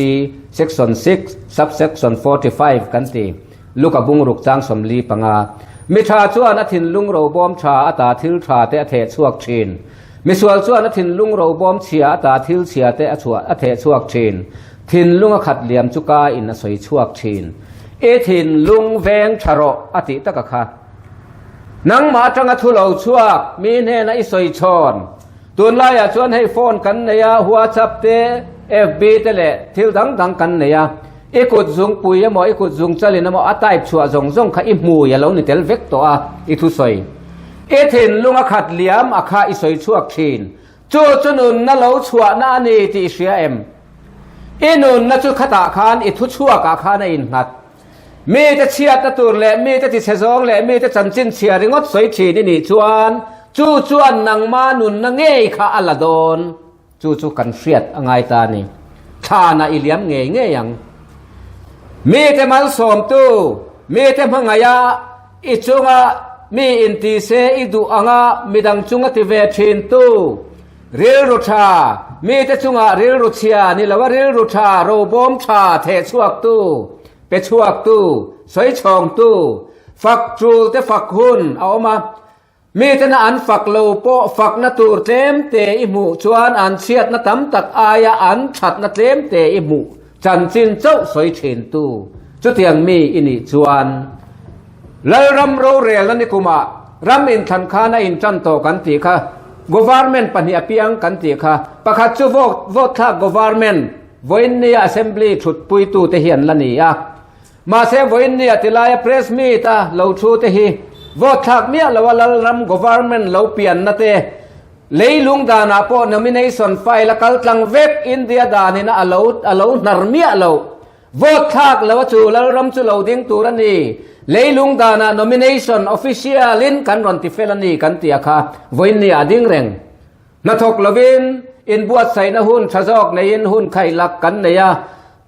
Section 6 Subsection 45 kan ti. Luka bungruk chang 45. Mi tha chuan a thinlung robawm tha ata thil tha te a theh chhuak thin. Misual chuan a thinlung robawm chhia ata thil chhia te a chhuah a theh chhuak thin. Thinlung a khat liam chu ka in a sawi chhuak thin. I thinlung veng tha rawh a tih tak a kha. Nangmah atanga thu lo chhuak mi hnena i sawi chhawn. Tunlaiah chuan hei phone kan nei a, WhatsApp te, FB te leh thil dang dang kan nei a. I kut zungpui emaw i kut zungchalin emaw a type chhuah zawng zawng kha i hmui a lo ni tel vek tawh a, i thusawi. I thinlung a khat liam a kha i sawi chhuak thin. Chu chu nunna lo chhuahna a ni tih i hria em? I nunna chu khatah khan i thu chhuakah khan a innghat. Mite chhiatna tur leh mite tichhe zawng leh mite chanchin chhia ringawt sawi thin i nih chuan chu chuan nangma nunna ngei kha a la dawn. Chu chu kan hriat a ngai ta a ni. Thlanah i liam ngei ngei ang. Mite malsawmtu, mite hmangaih a, i chunga mi inti se i duh anga midang chunga ti ve thintu, rilru tha, mite chunga rilru chhia ni loa rilru tha, robawm tha thehchhuaktu, pe chhuaktu, sawichhawngtu, fak tul te fak hun a awm a. Mitena an fak lo pawh fakna tur tlem te i hmuh chuan an chhiatna tam tak aia an thatna tlem te i hmuh chanchin chauh sawi thintu chutiang mi i nih chuan Lalram rorelna nikumah ram inthlan khan a intan tawh kan tih kha Government pahnih a piang kan tih kha pakhat chu vote thlak Government vawiinnia Assembly thutpuitute hi an la ni a. Mahse vawiin nia ti laia press meet a lo thu te hi vote thlak miah lo a Lalram government lo pianna te leilung danah pawh nomination file a kal tlang vek India danin a lo a lo hnar miah lo vote thlak lo a chu Lalram chu lo ding tur a ni leilung danah nomination official in kan rawn ti fel a ni kan tih a kha vawiin nia a ding reng. Hnathawk lovin inbuatsaihna hun tha zawk neiin hun khaihlak kan nei a,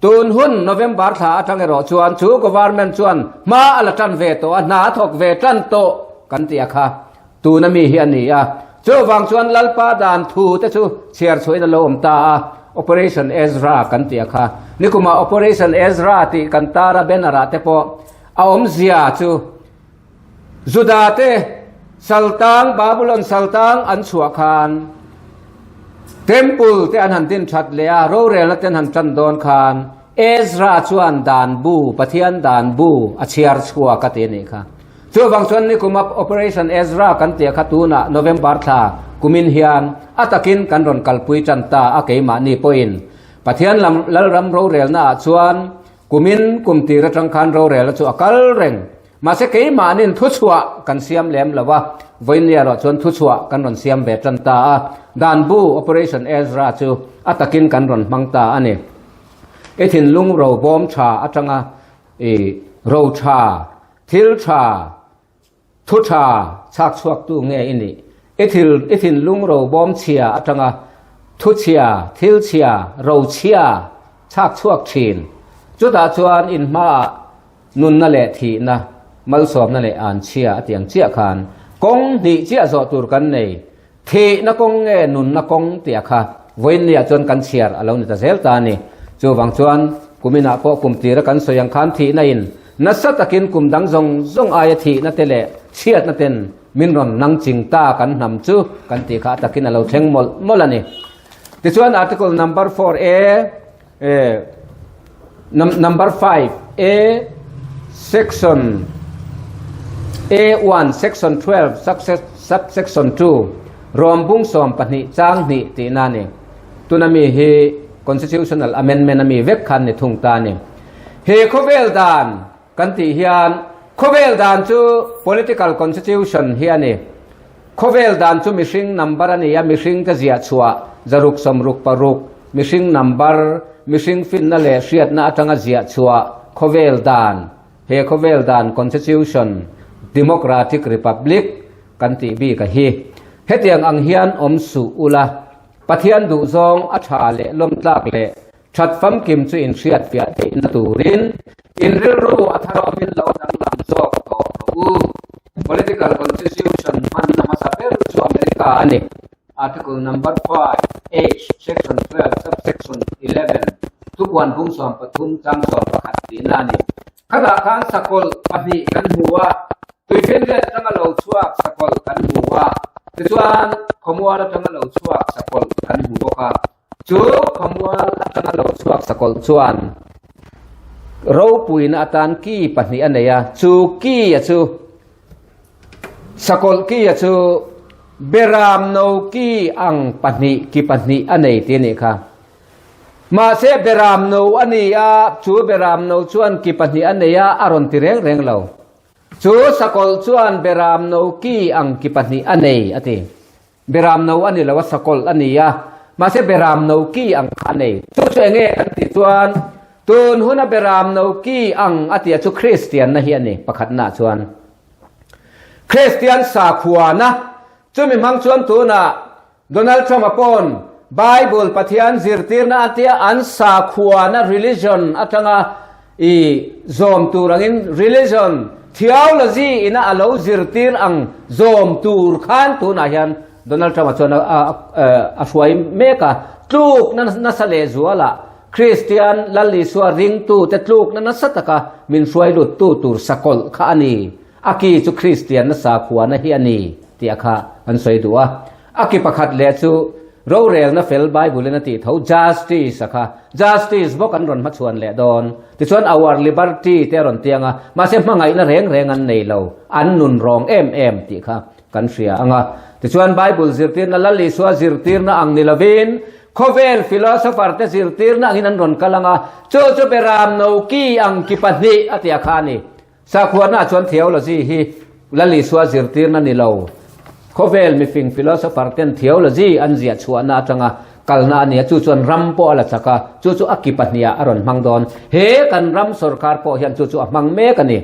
tun hun November thla atang erawh chuan chu government chuan hma a la tan ve tawh a, hna a thawk ve tan tawh kan tih a kha tuna mi hi a ni a. Chuvang chuan Lalpa dan thu te chu chhiar chhuahin a lo awm ta a, Operation Ezra kan tih a kha. Nikumah Operation Ezra tih kan tar a banner ah te pawh a awmzia chu, Judate saltang Babulon saltang an chhuah khan Temple te an han din that leh a, rorelna te an han tan dawn khan Ezra chuan dan bu, Pathian dan bu a chhiar chhuak a ti a nih kha. Chuvang chuan nikum a Operation Ezra kan tih kha tunah November thla kumin hian a takin kan rawn kalpui tan ta a keimahni pawhin Pathian lam Lalram rorelna ah chuan kumin kum tir atang khan rorelna chu a kal reng. Mahse keimahnin thuchhuah kan siam lem lo a, vawiin erawh chuan thuchhuah kan rawn siam ve tan ta a, dan bu Operation Ezra chu a takin kan rawn hmang ta a ni. I thinlung robawm tha atanga i ro tha, thil tha, thu tha chhak chhuaktu nge i nih? I thil i thinlung robawm chhia atanga thu chhia, thil chhia, ro chhia chhak chhuak thin. Chutah chuan in hmaah Nunna leh thihna, malsawmna leh anchhia a tiang chiah khan kawng hnih chiah zawh tur kan nei. Thihna kawng nge nunna kawng tih a kha vawiinniah chuan kan chhiar a lo ni ta zel ta a ni. Chuvang chuan kuminah pawh kum tira kan sawi ang khan thihna in nasa takin kum dang zawng zawng aia thihna te leh chhiatna ten min rawn nang ching ta kan hnam chu kan tih kha a takin a lo thleng mawlh mawlh a ni. Tichuan article number 4A Number 5 A section A1 section 12 subsection 2 rawm bung 12 chang hnih tihna ni. Tuna mi hi constitutional amendment ami vek khan ni thung ta ni. He khawvel dan kan tih hian khawvel dan chu political constitution hi a ni. Khawvel dan chu mihring number a ni a, mihring te ziah chhuah 166, mihring number, mihring finna leh hriatna atanga ziah chhuah khawvel dan, he khawvel dan constitution. Democratic Republic kan tih bik a hi. Hetiang ang hian awm suh ula, Pathian duhzawng a tha leh lawmtlak leh that famkim chu inhriatfiah theihna turin in rilru a thar awmin lo danglam zawk tawh rawh u. Political Constitution hmanna hmasa ber chu America a ni. Article number 5, H, section 12, subsection 11, Thupuan bung 13 chang 11 tihna a ni. Khatah khan sakawlh pahnih kan hmu a, tuifinriat atanga lo chhuak sakawlh kan hmu a, tichuan khawmual atanga lo chhuak sakawlh kan hmu bawk a. Chu khawmual atanga lo chhuak sakawlh chuan ropuina atan ki pahnih a nei a, chu ki a chu Sakawlh ki a chu Beram no ki ang pahnih ki pahnih a nei tih a nih kha. Mahse Beram no a ni a, chu Beram no chuan ki pahnih a nei a, a rawn ti reng reng lo. Chu sakawlh chuan Beram no ki ang ki pahnih a nei a ti. Beram no a ni lo a, sakawlh a ni a, mahse Beram no ki ang kha a nei. Chu chu enge kan tih chuan tun huna Beram no ki ang a tih a chu Kristianna hi a ni pakhatnaah chuan. Kristian sakhuana chumi hmang chuan tunah Donald Trump-a pawn Bible Pathian zirtirna a tia an sakhuana religion atanga i zawm tur angin religion theology ina a lo zirtir ang zawm tur khan tunah hian Donald Trump-a chuan a hruai mek a, tlukna nasa leh zualah Kristian Lal Isua ringtute tlukna nasa taka min hruai luttu tur sakawlh kha a ni. A ki chu Kristianna sakhuana hi a ni tih a kha an sawi duh a. A ki pakhat leh chu rorelna fel Bible in a tih tho justice a kha. Justice bawk an rawn hmachhuan leh dawn. Tichuan our liberty te a rawn tiang a, mahse hmangaihna reng reng an nei lo, an nun rawng em em tih kha kan hria ang a. Tichuan Bible zirtirna Lal Isua zirtirna ang ni lovin khawvel philosopher te zirtirna angin an rawn kal ang a, chu chu Beram no ki ang ki pahnih a tia kha a ni. Sakhuana chuan theology hi Lal Isua zirtirna ni lo. Khawvel mifing philosopher ten theology an ziah chhuahna atanga kalna a ni a, chu chuan ram pawh a la chak a, chu chu a ki pahniha a rawn hmang dawn. He kan ram sorkar pawh hian chu chu a hmang mek a ni.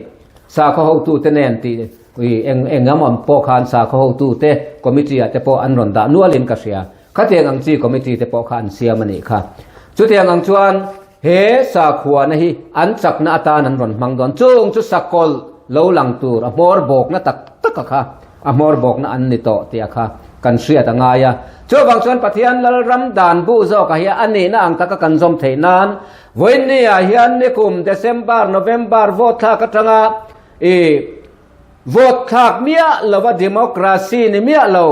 Sakhaw hotute nen tih eng eng emaw pawh khan sakhaw hotute committee ah te pawh an rawn dah nualin ka hria. Khatiang ang chi committee te pawh kha an siam a nih kha. Chutiang ang chuan he sakhuana hi an chakna atan an rawn hmang dawn. Chung chu sakawlh lo lang tur a hmawr bawkna tak tak a kha a hmawr bawkna an ni tawh tih a kha kan hriat a ngai a. Chuvang chuan Pathian Lalram dan bu zawkah hian a nihna ang taka kan zawm theih nan vawiinniah hian nikum December, November vote thlak atanga i vote thlak miah lova democracy ni miah lo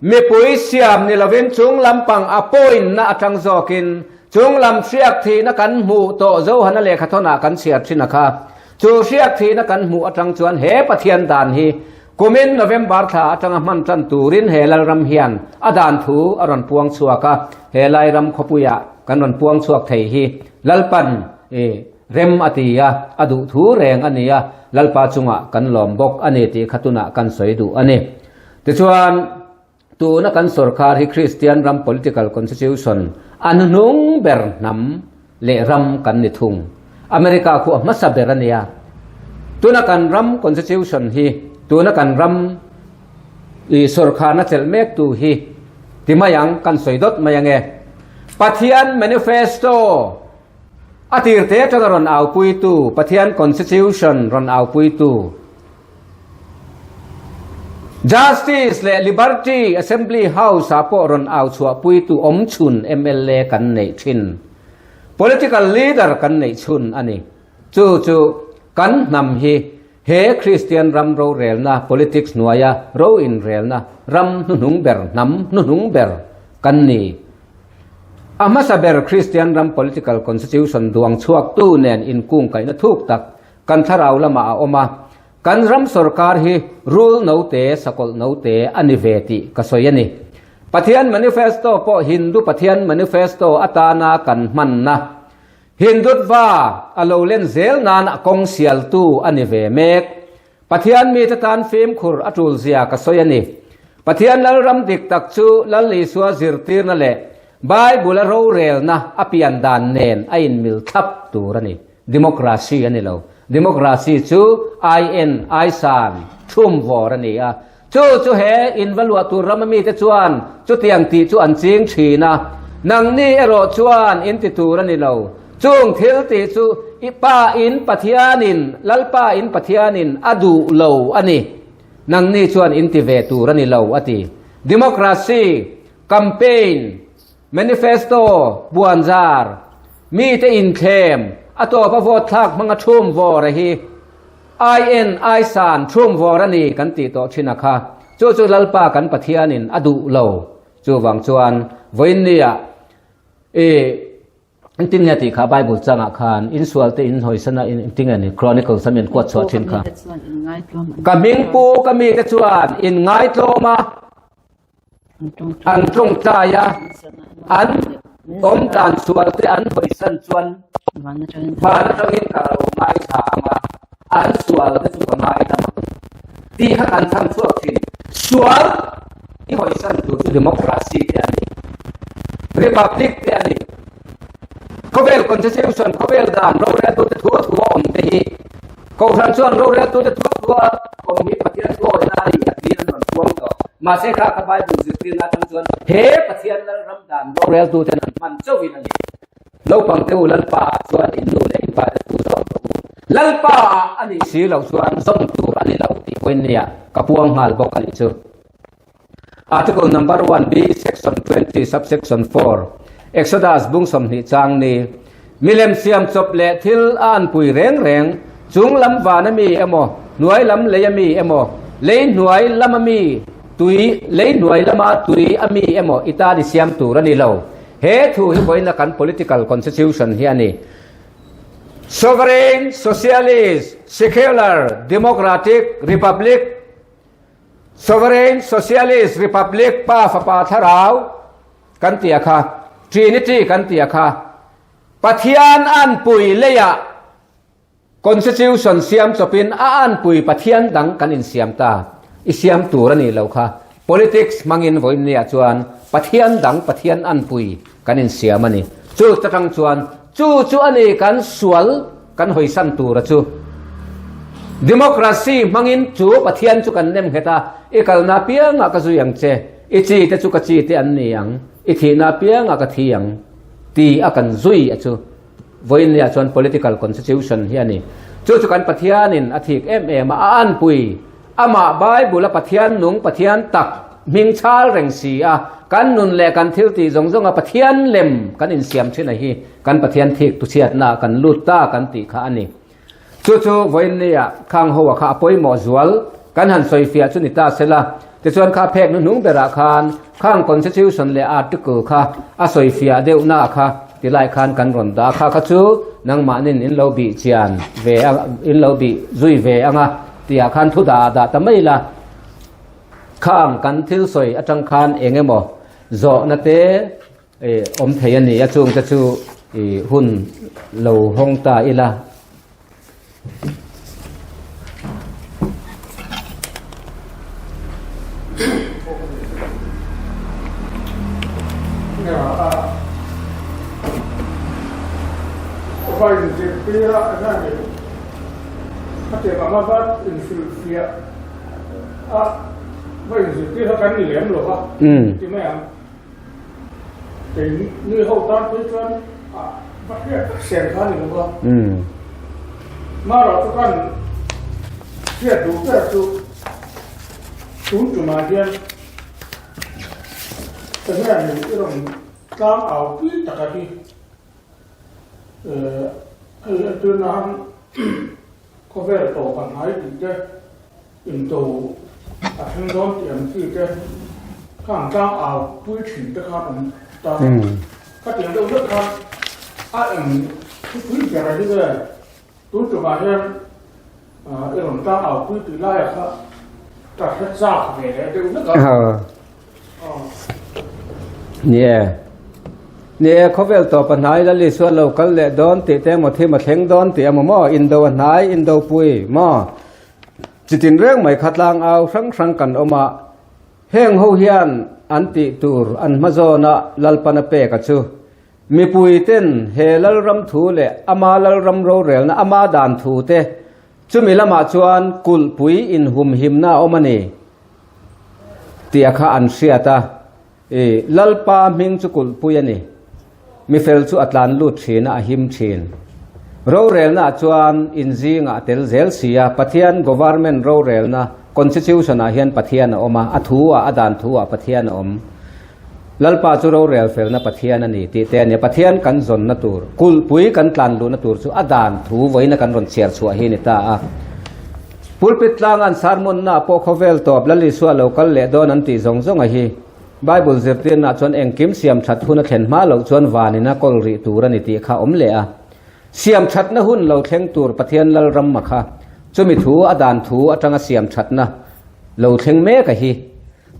Mipui siam ni lovin chung lampang a point-na atang zawkin chung lam hriak thihna kan hmuh tawh Johana lehkhathawnah kan chhiar thin a kha. Chu hriak thihna kan hmuh atang chuan he Pathian dan hi kumin November thla atanga hman tan turin he Lalram hian a dan thu a rawn puang chhuak a, he Lairam khawpuiah kan rawn puang chhuak thei hi Lalpan i rem a ti a, a duh thu reng a ni a, Lalpa chungah kan lawm bawk a ni tih kha tunah kan sawi duh a ni. Tichuan, tuna kan sorkar hi Kristian ram political constitution a hnuhnung ber hnam leh ram kan ni thung. America khu a hmasa ber a nia. Tuna kan ram constitution hi, tuna kan ram i sorkarna chelh mek tu hi ti mai ang, kan sawi dawt mai ange. Pathian manifesto a tirte atanga rawn aupuitu, Pathian constitution rawn aupuitu, Justice leh Liberty Assembly House ah pawh rawn au chhuahpuitu awm chhun mla kan neih thin. Political leader kan neih chhun a ni. Chu chu kan hnam hi he Kristian ram rorelna politics hnuaia ro inrelna ram hnuhnung ber hnam hnuhnung ber kan ni. A hmasa ber Kristian ram political constitution duang chhuaktu nen inkungkaihna thuk tak Kan thlarau lamah a awm a, kan ram sorkar hi rul note, sakawlh note a ni ve tih ka sawi a ni. Pathian manifesto pawh Hindu Pathian manifesto atana kan hmanna, Hindutva a lo len zel nan a kawng sialtu a ni ve mek. Pathian mite tan fimkhur a tul zia ka sawi a ni. Pathian Lalram dik tak chu Lal Isua zirtirna leh Bible-a rorelna a pian dan nen a inmil thlap tur a ni. Democracy a ni lo. Democracy chu IN, Aisan, thum vawr a ni a. Chu chu he in va luah tur rama mite chuan chutiang tih chu an ching thin a. Nangni erawh chuan in ti tur a ni lo. Chung thil tih chu i Pa in Pathianin, Lalpa in Pathianin a duh lo a ni. Nangni chuan in ti ve tur a ni lo, a ti. Democracy, campaign, manifesto, puanzar, mite inthlem, a tawpa vote thlak hmanga thum vawr a hi. IN Aisan thum vawr a ni kan tih tawh thin a kha. Chu chu Lalpa kan Pathianin a duh lo. Chuvang chuan vawiinnia i engtin nge tih kha Bible changah khan insual te inhawisana engtin nge ni Chronicles a min kuat chhuah thin kha. Ka hming pu ka mite chuan inngaitlawm a. An tawngtai a, an awm dan sual te an hawisan chuan van atangin ka lo ngaithla ang a, an sual te chu ka ngaidam ang tih kha kan chhang chhuak thin. Sual i hawisan tur chu democracy te a ni, republic te a ni, khawvel constitution, khawvel dan roreltute thu a thu a awm te hi Kohhran chuan roreltute thuak thuak awm hi Pathian thuawihna a ni a tiin an rawn puang tawh. Mahse kha ka Bible zirtirna atang chuan he Pathian Lalram dan roreltuten an hman chauhin a ni. Naupangte u Lalpa ah chuan in nu leh in pa te thu zawm rawh u. Lalpa ah a nih si loh chuan zawm tur a ni lo tih pawhin nia ka puang nghal bawk a nih chu. Article number 1B section 20 subsection 4 Exodus bung 20 chang ni milem siam chawp leh thil a anpui reng reng chung lam van ami emaw hnuai lam lei ami emaw lei hnuai lam ami tui lei hnuai lama tui ami emaw i tan i siam tur a ni lo he thu hi vawiina kan political constitution hi a ni sovereign socialist secular democratic republic Sovereign Socialist Republic Pa Fapa Thlarau kan tih a kha, Trinity kan tih a kha, Pathian anpui leiah Constitution siam chawpin a anpui Pathian dang kan insiam ta. I siam tur a nih loh kha. Politics hmangin vawiinniah chuan Pathian dang Pathian anpui kan insiam a ni. Chu atang chuan chu chu a ni kan sual kan hawisan tur a chu. Democracy hmangin chu Pathian chu kan nem nghet a, i kalna apiangah ka zui ang che, i chi te chu ka chi te an ni ang, i thihna apiangah ka thi ang ti a kan zui a chu. Vawiinniah chuan political constitution hi a ni. Chu chu kan Pathianin a thik em em a, a anpui. Amah Bible a Pathian nung, Pathian tak, hming chhal reng si a, kan nun leh kan thil tih zawng zawnga Pathian lem kan insiam thin a hi kan Pathian thik tuchhiatna kan lut ta kan tih kha a ni. Chu chu vawiinnia khang hoa kha a pawimawh zual kan han sawifiah chu ni ta sela, tichuan kha phek hnuhnung berah khan khang Constitution leh Article kha a sawifiah deuhna kha tilai khan kan rawn dah a, kha kha chu nangmahnin in lo bih chian ve a, in lo bih zui ve ang a. Tihah khan thu dah dah ta mai la, khang kan thil sawi atang khan eng emaw zawhna te awm thei a ni a, chungte chu hun lo hawng ta ila. Khatiang anga va inhrilhfiah a va inzirtir kha kan ni lem lo va ti mai ang. Kei nui ho tan phei chuan a va hriat tak sen kha a ni lo va. Marawh chu kan hriat duh ber chu tun tumah hian ka hianin i rawn tlang au pui taka hi. Hei entir nan khawvel tawp a hnai tih te, into a thleng dawn tih ang chi te khan tlang au pui thin te khan awm ta. Khatiang deuh hlek khan a eng thupui ber a hi ve. Tun tumah hian i rawn tlang au pui tih laiah kha ka hre chak ve leh deuh hlek a. Ni e. Ni e, khawvel tawp a hnai Lali chuan lo kal leh dawn tih te emaw thim a thleng dawn tih emaw maw indo a hnai indo pui maw chitin reng mai kha tlang au hrang hrang kan awm a heng ho hian an tih tur an hma zawna Lalpan a pek a chu mipui ten he Lalram thu leh ama Lalram rorelna ama dan thu te. Chumi lamah chuan kulhpui inhumhimna a awm a ni tih a kha an hriat a. I Lalpa hming chu kulhpui a ni. Mifel chu a tlan lut thin a, a him thin. Rorelnaah chuan inzingah a tel zel si a, Pathian government rorelna, constitution-ah hian Pathian a awm a, a thu-ah, a dan thu-ah Pathian a awm. Lalpa chu rorel felna Pathian a ni tih te a ni a, Pathian kan zawnna tur, kulhpui kan tlan luhna tur chu a dan thu vawiina kan rawn chhiar chhuah hi a ni ta a. Pulpit tlanga an sermon-na pawh khawvel tawp Lal Isua lo kal leh dawn an tih zawng zawng a hi. Bible zirtirna chuan engkim siam that hun a thlen hma loh chuan vanin a kawl rih tur a ni tih kha awm leh a. Siam thatna hun lo thleng tur Pathian Lalram a kha chumi thu a dan thu atanga siam thatna lo thleng mek a hi.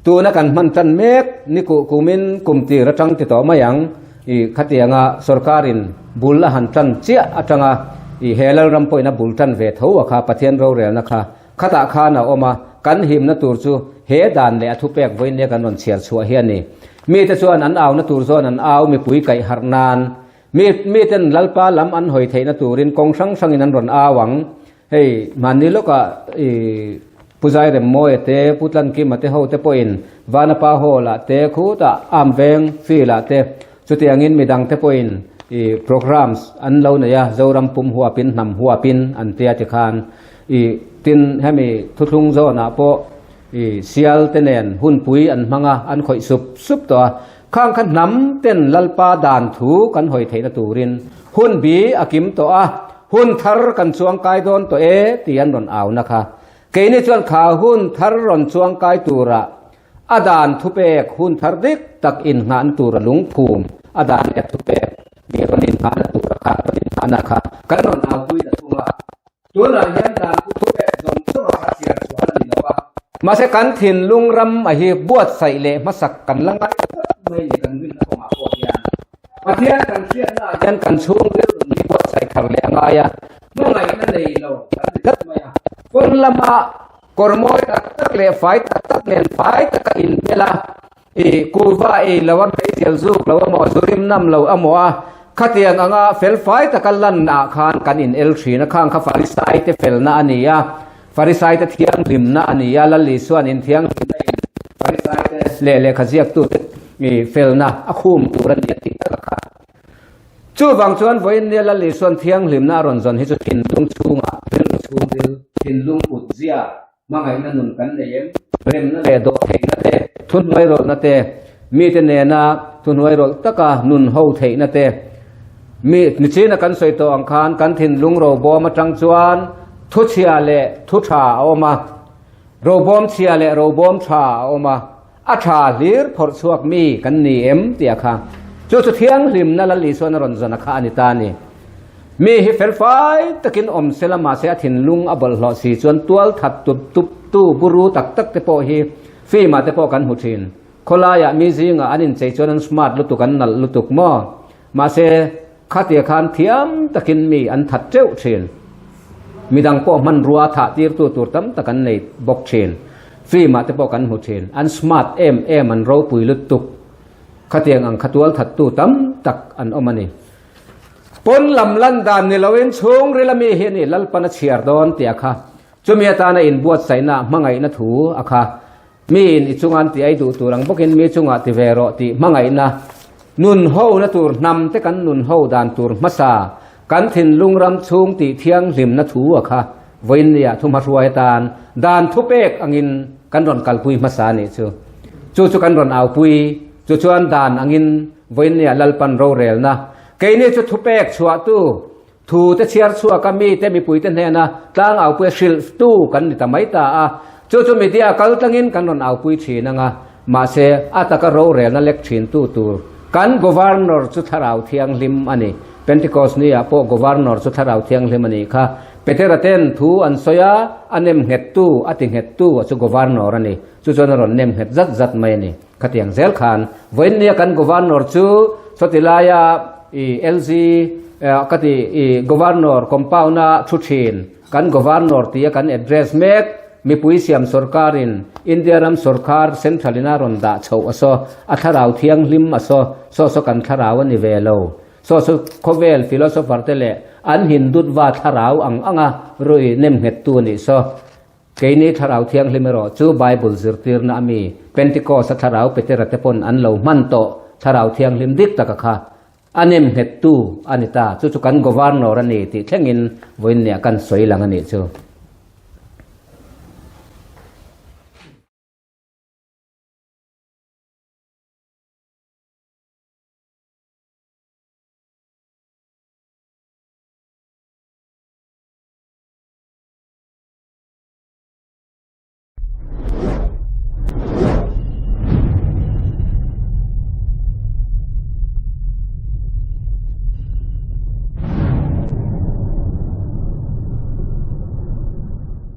Tuna kan hman tan mek ni kuh kumin kum tir atang ti tawh mai ang i khatianga sorkarin bul a han tan chiah atanga i he Lalram pawhin a bul tan ve tho a kha Pathian rorelna kha khatah khan a awm a, kan himna tur chu he dan leh a thupek vawinia kan rawn chhiar chhuah hi a ni. Mite chuan an auna tur zawn an au mipui kaih harh nan mi miten Lalpa lam an hawi theihna turin kawng hrang hrangin an rawn au ang. Hei, mahni lawkah i Pu Zairemmawia te, Pu Tlankima te ho te pawhin Vanapa Hall-ah te, khutah Amveng Field-ah te, chutiangin midang te pawhin i programs an lo nei a, Zoram pum huapin, hnam huapin an tia tikhan i tin hemi thuthlung zawnah pawh i sial te nen hunpui an hmang a, an khawih sup sup tawh a. Khang kha hnam ten Lalpa dan thu kan hawi theihna turin hun bi a kim tawh a, hun thar kan chuangkai dawn tawh e tih an rawn auna kha. Keini chuan kha hun thar rawn chuangkai tura a dan thupek hun thar dik tak inngahna tura lungphum a dan leh thupek mi rawn inngahna tura kha rawn inngahna kha kan rawn aupui ta thung a. Tunah hian dan thu thupek zawng zawng a kha chhiar chhuah a ni lo a. Mahse kan thinlung ram a hi buatsaih leh hmasak kan la ngai tlat mai ni kan rinna kawngah pawh hian. Pathian kan hriatnaah hian kan chhungril nun hi buatsaih thar leh a ngai a, hmangaihna nei lo kan ni tlat mai a. Pawn lama kawr mawi tak tak leh fai tak tak nen fai taka inbel a, I kuva ei lo a hmeichhial zuk lo amaw zu rim nam lo amaw a, khatiang anga fel fai taka lan ah khan kan in el thin a, khang kha Farisai te felna a ni a, Farisai te thianghlimna a ni a, Lal Isuan in thianghlimna in Farisai te leh lehkha ziaktu te i felna a khum tur a ni a tih tak a kha. Chuvang chuan vawiin nia Lal Isuan thianghlimna a rawn zawn hi chu thinlung chhungah rilru chhungril, thinlung kutzia, Hmangaihna nun kan nei em? Remna leh dawhtheihna te, thuhnuairawlhna te, mite nena thuhnuairawlh taka nun ho theihna te, mi nichina kan sawi tawh ang khan kan thinlung robawm atang chuan thuchhia leh thu tha a awm a, robawm chhia leh robawm tha a awm a, a tha hlir phawrh chhuak mi kan ni em tih a kha. Chu chu thianghlimna Lal Isuan a rawn zawn a kha a ni ta a ni. Mi hi felfai takin awm se la mahse a thinlung a bawlhhlawh si chuan tual that tup tup tu buru tak tak te pawh hi film ah te pawh kan hmu thin. Khawlaiah mi zingah an inchei chuan an smart lutuk an nalh lutuk maw? Mahse khatia khan thiam takin mi an that teuh thin. Midang pawh hmanrua thah tirtu tur tam tak an nei bawk thin. Film ah te pawh kan hmu thin. An smart em em an ropui lutuk. Khatiang ang kha tual thattu tam tak an awm a ni. Pawn lam lan dan ni loin chhungril ami hi a ni Lalpan a chhiar dawn tih a kha. Chumi atana inbuatsaihna hmangaihna thu a kha. Miin i chunga an tih ai duh tur ang bawkin mi chungah ti ve rawh tih hmangaihna nun hona tur hnam te kan nun ho dan tur hmasa kan thinlung ram chhung tih thianghlimna thu a kha vawiin nia thu hmahruai atan dan thupek angin kan rawn kalpui hmasa a nih chu. Chu chu kan rawn aupui chu chuan dan angin Vawiin nia Lalpan rorelna keini chu thupek chhuahtu thu te chhiar chhuaka mite mipuite hnena tlang aupui hrilhtu kan ni ta mai ta a, chu chu media kal tlangin kan rawn aupui thin anga, mahse a taka rorelna lek thintu tur kan Governor chu Thlarau Thianghlim a ni. Pentecost ni ah pawh Governor chu Thlarau Thianghlim a nih kha. Petera ten thu an sawi a, a nem nghettu, a ti nghettu a chu Governor a ni. Chu chuan a rawn nem nghet zat zat mai a ni. Khatiang zel khan vawiin nia kan Governor chu sawti laia i LG ka ti i Governor compound a thu thin kan Governor tia kan address mek mipui siam sorkarin India ram sorkar central in a rawn dah chhoh a saw a thlarau thianghlim a saw saw saw kan thlarau a ni ve lo. Saw chu khawvel philosopher te leh an Hindutva thlarau ang anga rui nem nghettu a nih saw. Keini Thlarau Thianghlim erawh chu Bible zirtirna a mi Pentecost-a Thlarau Petera te pawn an lo hman tawh Thlarau Thianghlim dik taka kha a nem nghettu a ni ta. Chu chu kan Governor a ni tih thlengin vawiinniah kan sawi lang a nih chu.